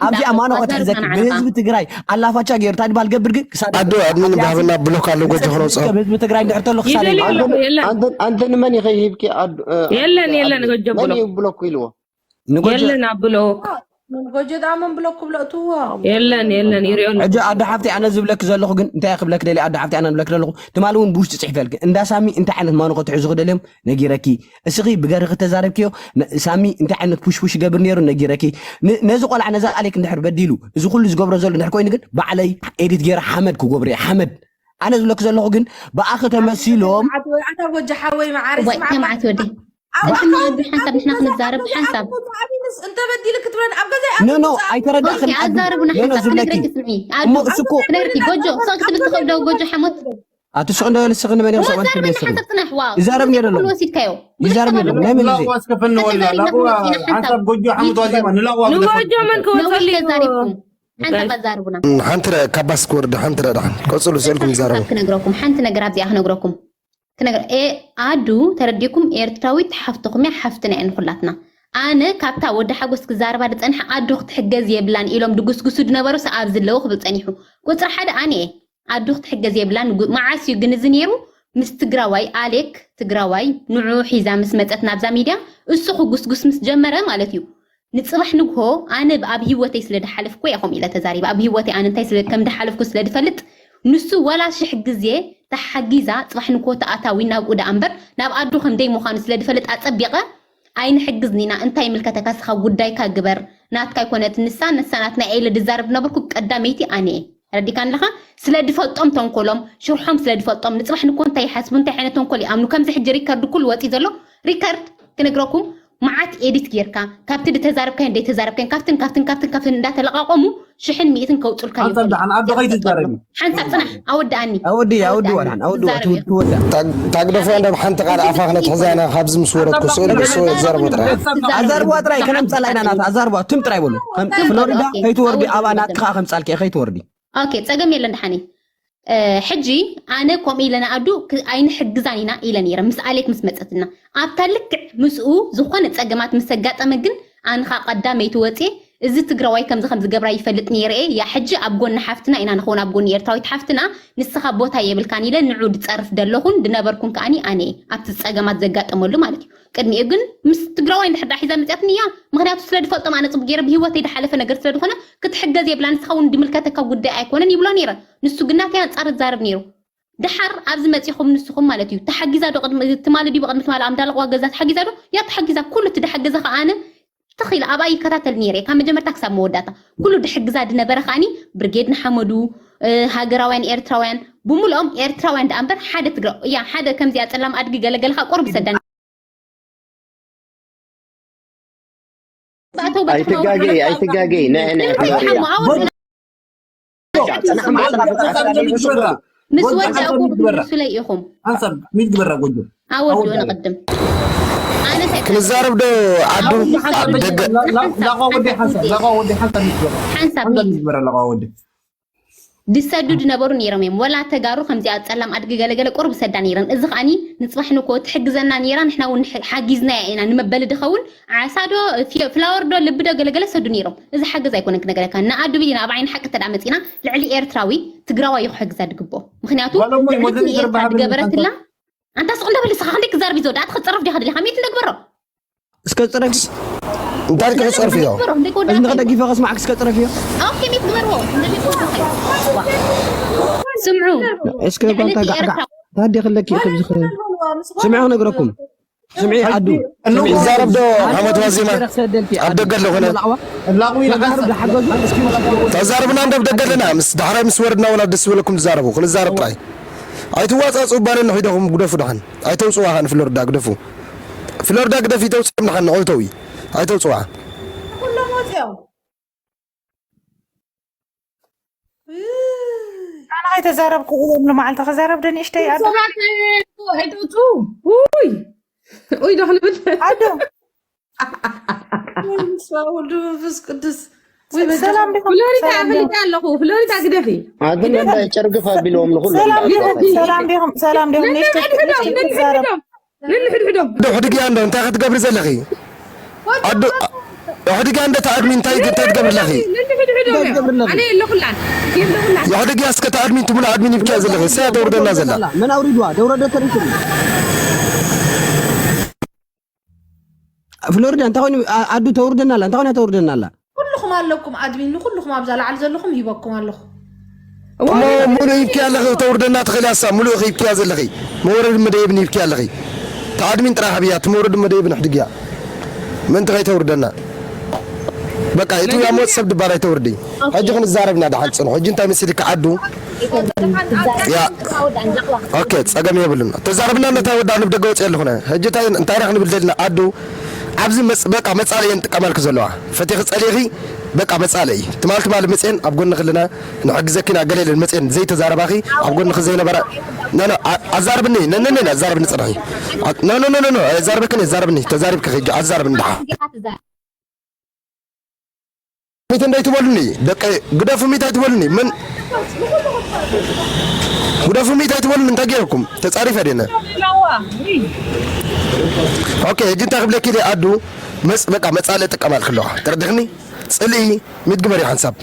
ኣብዚኣ ማኖ ክትሕዘኪ ብህዝቢ ትግራይ ኣላፋቻ ገይሩ እንታይ ድባል ገብር ግን ክሳድ ኣዶ ኣድሚን ባህብና ብሎክ ኣሎ ጎጆ ክነውፅኦ ህዝቢ ትግራይ እንድሕር ተሎ ክሳድ የለን የለን ኣንተ- ኣንተ ንመን ኢኸ ሂብኪ ኣዱ- እ፣ የለን የለን ጎጆ መን ብሎ እዩ ብሎክ ኢልዎ? ንጎጆ የለን ኣብሎ ጎጆ ዳመን ብሎ ክብሎ እትዎ የለን የለን ይሪኦ ኣሎ ሕጂ ኣዶ ሓፍቲ ኣነ ዝብለክ ዘለኹ ግን እንታይ ክብለክ ደሊ ኣዶ ሓፍቲ ኣነ ዝብለክ ዘለኹ ትማሊ እውን ብውሽጢ ፅሒፈልክ እንዳ ሳሚ እንታይ ዓይነት ማኖ ክትሕዙ ክደልዮም ነጊረኪ እስኺ ብገርኺ ተዛረብክዮ ነ- ሳሚ እንታይ ዓይነት ፑሽፑሽ ይገብር ነይሩ ነጊረኪ ን- ነዚ ቆልዓ ነዛ ኣሌክ እንድሕር በዲሉ እዚ ኩሉ ዝገብሮ ዘሎ እንድሕር ኮይኑ ግን ባዕለይ ኤዲት ገይረ ሓመድ ክገብሮ እየ ሓመድ ኣነ ዝብለክ ዘለኹ ግን ብኣኺ ተመሲሎም ኣታ ጎጆ ሓወይ መዓሪ ወይ ከም ዓቲ ወደይ እንተ ንሓንሳብ ንሕና ክንዛረብ ሓንሳብ እንተበዲሉ ክትብለን ኣብ ገዛይ ኖ ኖ ኣይተረዳእክን ኣዛርቡና ኖ ኖ ሓንሳብ ዝብለኪ ክነግረኪ ስምዒ እሞ እሱ እኮ ክነግረኪ ጎጆ ሰው ክትብል ትኽእል ዶ ጎጆ ሓሞት ኣቲ ስቕ እንደ በል ስኽ ንመን እዮም ሰባት ዛረበኒ ትደስሩ ሓንሳብ ፅናሕ ዋው ይዛረብ ነይሩ ኩሉ ወሲድካዮ ይዛረብ ነይሩ ናይ መን ጊዜ ኣስከፈኒ ወላ ላቕዋ ሓንሳብ ጎጆ ሓሙት ዋዜማ ንላቕዋ ንጎጆ መን ክወፀሉ እዩ ተዛሪብኩም ሓንሳብ ኣዛርቡና ሓንቲ ረ- ካብ ባስ ክወርድ ሓንቲ ረዳሓን ቀፅሉ ስእልኩም ይዛረቡ ክነግረኩም ሓንቲ ነገር ኣብዚኣ ክነግረኩም ክነግረ ኤ ኣዱ ተረዲኩም ኤርትራዊት ሓፍትኹም እያ ሓፍትና እያ ንኩላትና ኣነ ካብታ ወዲ ሓጎስ ክዛረባ ዝፀንሐ ኣዱ ክትሕገዝ የብላን ኢሎም ድጉስጉሱ ድነበሩ ሰኣብ ዝለዉ ክብል ፀኒሑ ቁፅሪ ሓደ ኣነ እየ ኣዱ ክትሕገዝ የብላን ንጉ- መዓስ እዩ ግን እዚ ነይሩ ምስ ትግራዋይ ኣሌክ ትግራዋይ ንዑ ሒዛ ምስ መፀት ናብዛ ሚድያ እሱ ክጉስጉስ ምስ ጀመረ ማለት እዩ ንፅባሕ ንግሆ ኣነ ኣብ ህይወተይ ስለ ድሓለፍኩ እያ ከምኡ ኢለ ተዛሪበ ኣብ ህይወተይ ኣነ እንታይ ስለ ከም ድሓለፍኩ ስለ ድፈልጥ ንሱ ወላ ሽሕ ግዜ ተሓጊዛ ፅባሕ ንግሆ ተኣታዊ ናብኡ ደኣ እምበር ናብ ኣዱ ከም ደይ ምዃኑ ስለ ድፈልጥ ኣፀቢቐ ኣይንሕግዝን ኢና እንታይ ይምልከተካ ስኻ ጉዳይካ ግበር ናትካ ኣይኮነት ንሳ ንሳ ናትና እየ ኢለ ድዛረብ ድነበርኩ ቀዳመይቲ ኣነ እየ ረዲካ ኣለኻ ስለ ድፈልጦም ተንኮሎም ሽርሖም ስለ ድፈልጦም ንፅባሕ ንኮ እንታይ ይሓስቡ እንታይ ዓይነት ተንኮል ይኣምኑ ከምዚ ሕጂ ሪከርድ ኩሉ ወፂ ዘሎ ሪከርድ ክነግረኩም መዓት ኤዲት ጌርካ ካብቲ ድተዛረብካዮን ደይተዛረብካዮን ካብትን ካብትን ካብትን ካብትን እንዳተለቃቆሙ ሽሕን ሚእትን ከውፁልካ እዮም። ሓንሳብ ደሓን ኣዶ ከይትዛረቢ። ሓንሳብ ፅናሕ ኣወድኣኒ። ኣወዲ ኣወዲ ኣወዲ ወዳን ኣወዲ ትወዳ። ታግደፎ እንደ ሓንቲ ቃል ኣፋ ክነትሕዛ ኢና። ካብዚ ምስ ወረድኩ ስእሉ ብስእሉ ዘረቡ ጥራይ። ኣዛርቧ ጥራይ ከነምፀላ ኢና ናት ኣዛርቧ ትም ጥራይ በሉ። ከም ፍሎሪዳ ከይትወርዲ ኣባ ናትኻ ከምፃልኪ ከይትወርዲ። ኦኬ ጸገም የለን ደሓኒ። ሕጂ ኣነ ከምኡ ኢለ ንኣዱ ኣይንሕግዛን ኢና ኢለ ነይረ ምስ ኣሌክ ምስ መጸትና ኣብታ ልክዕ ምስኡ ዝኾነ ጸገማት ምስ ኣጋጠመ ግን ኣንኻ ቀዳመይቲ ወጽየ እዚ ትግራዋይ ከምዚ ከም ዝገብራ ይፈልጥ ነይረ እየ ያ ሕጂ ኣብ ጎኒ ሓፍትና ኢና ንኸውን ኣብ ጎኒ ኤርትራዊት ሓፍትና ንስኻ ቦታ የብልካን ኢለ ንዑ ድጸርፍ ደለኹን ድነበርኩን ከኣኒ ኣነ እየ ኣብቲ ጸገማት ዘጋጠመሉ ማለት እዩ ቅድሚኡ ግን ምስ ትግራዋይ እንድሕር ዳ ሒዛ መፅያትኒ እያ ምክንያቱ ስለ ድፈልጦም ኣነ ፅቡቅ ገይረ ብሂወተይ ድሓለፈ ነገር ስለ ድኾነ ክትሕገዝ የብላ ንስኻ እውን ድምልከተካ ጉዳይ ኣይኮነን ይብሎ ነይረ ንሱ ግን ናተይ ኣንፃር ዝዛረብ ነይሩ ደሓር ኣብዚ መፂኹም ንስኹም ማለት እዩ ተሓጊዛ ዶ ቅድሚ ትማሊ ድዩ ብቅድሚ ትማሊ ኣብ እንዳለቅዋ ገዛ ተሓጊዛ ዶ ያ ተሓጊዛ ኩሉ እቲ ድሓገዘ ከዓ ኣነ ትኺል ኣብኣ ይከታተል ነይረ ካብ መጀመርታ ክሳብ መወዳእታ ኩሉ ድሕግዛ ድነበረ ከዓኒ ብርጌድ ንሓመዱ ሃገራውያን ኤርትራውያን ብምልኦም ኤርትራውያን ደኣ እምበር ሓደ ትግረ እያ ሓደ ከምዚኣ ጸላም ኣድጊ ገለገለ ከኣ ቁሩብ ሰዳን ኣይትጋገይ ኣይትጋገይ ንዕ ንዕ ፍሎርያ ምስ ወዳእኩም ንሱለይ ኢኹም ሓንሳብ ሚት ግበራ ጎጆ ኣወድኡ ንቕድም ክንዛረብ ዶ ዓዱ ደገ ላቋ ወዲ ሓንሳብ ሚት ግበራ ላቋ ወዲ ድሰዱ ድነበሩ ነይሮም እዮም ወላ ተጋሩ ከምዚኣ ጸላም ኣድጊ ገለገለ ቁሩብ ሰዳ ነይረን እዚ ከዓኒ ንጽባሕ ንኮ ትሕግዘና ነይራ ንሕና እውን ሓጊዝናያ ኢና ንመበሊ ድኸውን ዓሳ ዶ ፍላወር ዶ ልቢ ዶ ገለገለ ሰዱ ነይሮም እዚ ሓገዝ ኣይኮነን ክነገረካ ንኣዱ ቢልና ኣብ ዓይኒ ሓቂ ተዳ መጺና ልዕሊ ኤርትራዊ ትግራዋይ እዩ ክሕግዛ ድግብኦ ምክንያቱ ልዕሊ ኤርትራ ድገበረትላ ኣንታ ስቕ እንዳበለ ስኻ ክንደይ ክዛርብ ይዘው ዳኣ ትኽጸረፍ ዲኻ ደሊኻ ሚት እንደግበሮ እስከ ፅረፊ እንታይ ከ ፀርፊ ዶ እዝንኸ ደጊፈ ከስማዕክ እስከ ፅረፊ ዮ ስምዑ እስከ ጓንታ ጋዕጋዕ ታዲ ክለኪ ኢኹም ዝኽእል ስምዑ ክነግረኩም ስምዒ ዓዱ ይዛረብ ዶ ሓሞት ዋዜማ ኣብ ደገ ኣለኹነ ተዛርብና እንዶ ኣብ ደገ ኣለና ምስ ዳሕራይ ምስ ወረድና ወላ ደስ ዝበለኩም ትዛረቡ ክንዛረብ ጥራይ ኣይትዋፃፅኡ ባነ ንኺደኹም ግደፉ ደሓን ኣይተውፅዋ ኸዓ ንፍሎርዳ ግደፉ ፍሎርዳ ግደፊ ተውፅኦም ደሓን ንቐልተዊ ኣይተውፅዋ ኣነ ኣይተዛረብኩ ኢሎም ንመዓልቲ ክዛረብ ዶ ንእሽተይ ኣዶ ብዙሓት ኣይተውፅኡ ውይ ውይ ዶ ክንብል ኣዶ ወልድ መንፈስ ቅዱስ ፍሎሪዳ ኣለኹ ፍሎሪዳ ግደፊ ጨርግፍ ኣቢልዎም ንኩሉ ሰላም ዲኹም ንእሽተይ ትዛረብ ነንሕድሕዶም ዶ ሕድግያ እንዶ እንታይ ክትገብሪ ዘለኺ ኣዱ ሕድግያ እንደ ተኣድሚ እንታይ እንታይ ትገብሪ ኣለኺ ነንሕድሕዶም እዮም ኣነ የለኹላን የለኹላን የሕድግያ እስከ ተኣድሚን ትሙላ ኣድሚን ይብኪያ ዘለኺ ሰያ ተውርደና ዘላ መን ኣውሪድዋ ደውረደ ተሪቱ ፍሎሪዳ እንታይ ኮይኑ ኣዱ ተውርደና ኣላ እንታይ ኮይና ተውርደና ኣላ ኩልኹም ኣለኩም ኣድሚን ንኩልኹም ኣብዛ ላዕሊ ዘለኹም ሂበኩም ኣለኹ እሞ ሙሉእ ሂብኪያ ኣለኺ ተውርደና ትኽእሊ ኣሳ ሙሉእ ኺብኪያ ዘለኺ መውረዲ መደየብን ሂብኪያ ኣለኺ ተኣድሚን ጥራሕ ሃብያ ትመውረዲ መደየብን ኣሕድግያ ምእንቲ ኸይተውርደና በቃ እቲ ያሞት ሰብ ድባር ኣይተውርዲ ሕጂ ክንዛረብና ደሓን ፅንሑ ሕጂ እንታይ መሲልካ ዓዱ ኦኬ ጸገም የብሉን ተዛረብና ነታ ወዳ ንብ ደገ ወጽ ኣለኹነ ሕጂ እንታይ እንታይ ክንብል ዘለና ዓዱ ኣብዚ መጽ በቃ መጻለየን ጥቀማልክ ዘለዋ ፈቲኺ ጸሊኺ በቃ መጻለይ ትማል ትማል መጽኤን ኣብ ጎንኺ ኣለና ንሕግዘኪና ገለ ኢለን መጽኤን ዘይተዛረባኺ ኣብ ጎንኺ ዘይነበራ ኖ ኖ ኣዛርብኒ ነነነ ኣዛርብኒ ጽንሒ ኖ ኖ ኖ ኖ ኣዛርበክን ኣዛርብኒ ተዛሪብኪ ሕጂ ኣዛርብኒ ደሓ ሚት እንዳይትበሉኒ ደቂ ግደፉ ሚት ኣይትበሉኒ ምን ግደፉ ሚት ኣይትበሉኒ እንታይ ገይረኩም ተጻሪፈ ደነ ኦኬ ሕጂ እንታይ ክብለኪ ኢለ ኣዱ መጽ በቃ መጻለ ጥቀማልክ ኣለዋ ተረድኽኒ ጽልኢ ሚት ግበሪ ሓንሳብ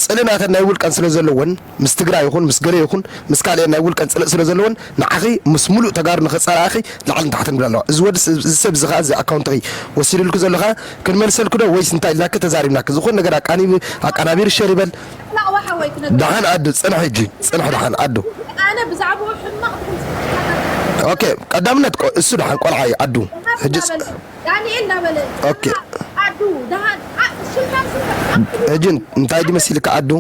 ጽልኢ ናተን ናይ ውልቀን ስለ ዘለወን ምስ ትግራይ ይኹን ምስ ገለ ይኹን ምስ ካልኤን ናይ ውልቀን ጽልኢ ስለ ዘለወን ንዓኺ ምስ ሙሉእ ተጋሩ ንኸጸላእኺ ላዕልን ታሕትን ብላ ኣለዋ እዚ ወዲ እዚ ሰብ እዚ ኸዓ እዚ ኣካውንትኺ ወሲዱልኪ ዘሎ ኸዓ ክንመልሰልኪ ዶ ወይስ እንታይ ኢልናኪ ተዛሪብናኪ ዝኾነ ነገር ኣቃኒቢ ኣቃናቢሩ ሸር ይበል ደሓን ኣዱ ጽንሕ ሕጂ ጽንሕ ደሓን ኣዱ ኣነ ብዛዕባኡ ሕማቕ ድምፂ ኦኬ ቀዳምነት እሱ ደሓን ቆልዓ እዩ ኣዱ ሕጂ ዳንኤል እንዳበለ ኦኬ ኣዱ ደሃን ሽምካ ሽምካ ሕጂ እንታይ ድመሲልካ ዓዱ?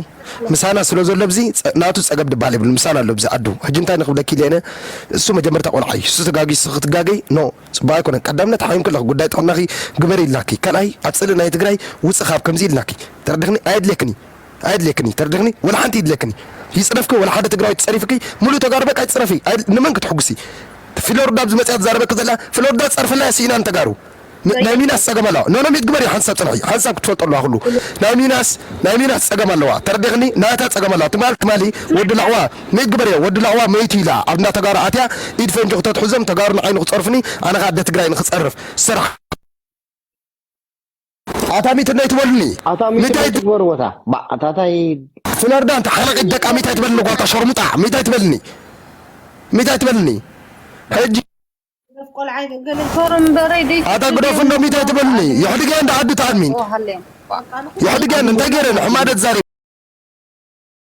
ምሳና ስለ ዘሎ ብዚ ጸ- ናቱ ጸገብ ድበሃል የብሉ። ምሳና ኣሎ ብዚ ዓዱ። ሕጂ እንታይ ንኽብለኪ ኢለ እነ፣ እሱ መጀመርታ ቆልዓ እዩ። እሱ ተጋጊ እሱ ክትጋገይ ኖ፣ ጽቡቅ ኣይኮነን። ቀዳምነት ሓይም ከለኽ ጉዳይ ጥዕናኺ ግበሪ ኢልናኪ። ካልኣይ ኣብ ጽልእ ናይ ትግራይ ውጽእ ካብ ከምዚ ኢልናኪ። ተረድኽኒ? ኣየድልየክኒ ኣየድልየክኒ። ተረድኽኒ? ወላ ሓንቲ ይድልየክኒ። ይጽረፍኪ ወላ ሓደ ትግራዊ ትጸሪፍኪ፣ ሙሉእ ተጋሩ በቃ ይጽረፊ። ኣይ- ንመን ክትሕጉሲ? ፍሎርዳ ኣብዚ መጽያ ትዛረበኪ ዘላ ፍሎርዳ ጸርፍላ ስኢና ንተጋሩ። ም- ናይ ሚናስ ጸገም ኣለዋ። ኖ ኖ፣ ሚት ግበሪ፣ ሓንሳብ ጽንሒ፣ ሓንሳብ ክትፈልጦ ኣለዋ። ኩሉ ናይ ሚናስ ናይ ሚናስ ጸገም ኣለዋ። ተረዲኽኒ? ናታ ጸገም ኣለዋ። ትማል ትማሊ ወዲ ላዕዋ ሚት ግበሪ፣ ወዲ ላዕዋ መይቱ ኢላ ኣብ እንዳ ተጋሩ ኣትያ ኢድ ፈንጂ ክተትሕዞም ተጋሩ ንዓይኑ ክጸርፍኒ፣ ኣነ ከኣ ኣደ ትግራይ ንክጸርፍ ስራሕ። ኣታ ሚት እንታይ ትበሉኒ? ኣታ ሚት ሚታይ እንታይ ትግበርዎ? እታ ባዕ፣ ኣታ እንታይ ፍለርዳ እንተ ሓለቒት ደቃ ሚታይ ትበልኒ? ጓልታ ሸርሙጣ ሚታይ ትበልኒ? ሚታይ ትበልኒ? ሕጂ ግደፍ ቆልዓይ፣ ገለ ፎረም እምበረይ ደይ ኣታ ግደፍ እንዶ ሚታይ ትበልኒ? ይሕድገ እንደ ዓዲ ታድሚን። ኦ፣ ሃልዮም። ይሕድገ እንታይ ገይረ ንሕማደት ዛሪ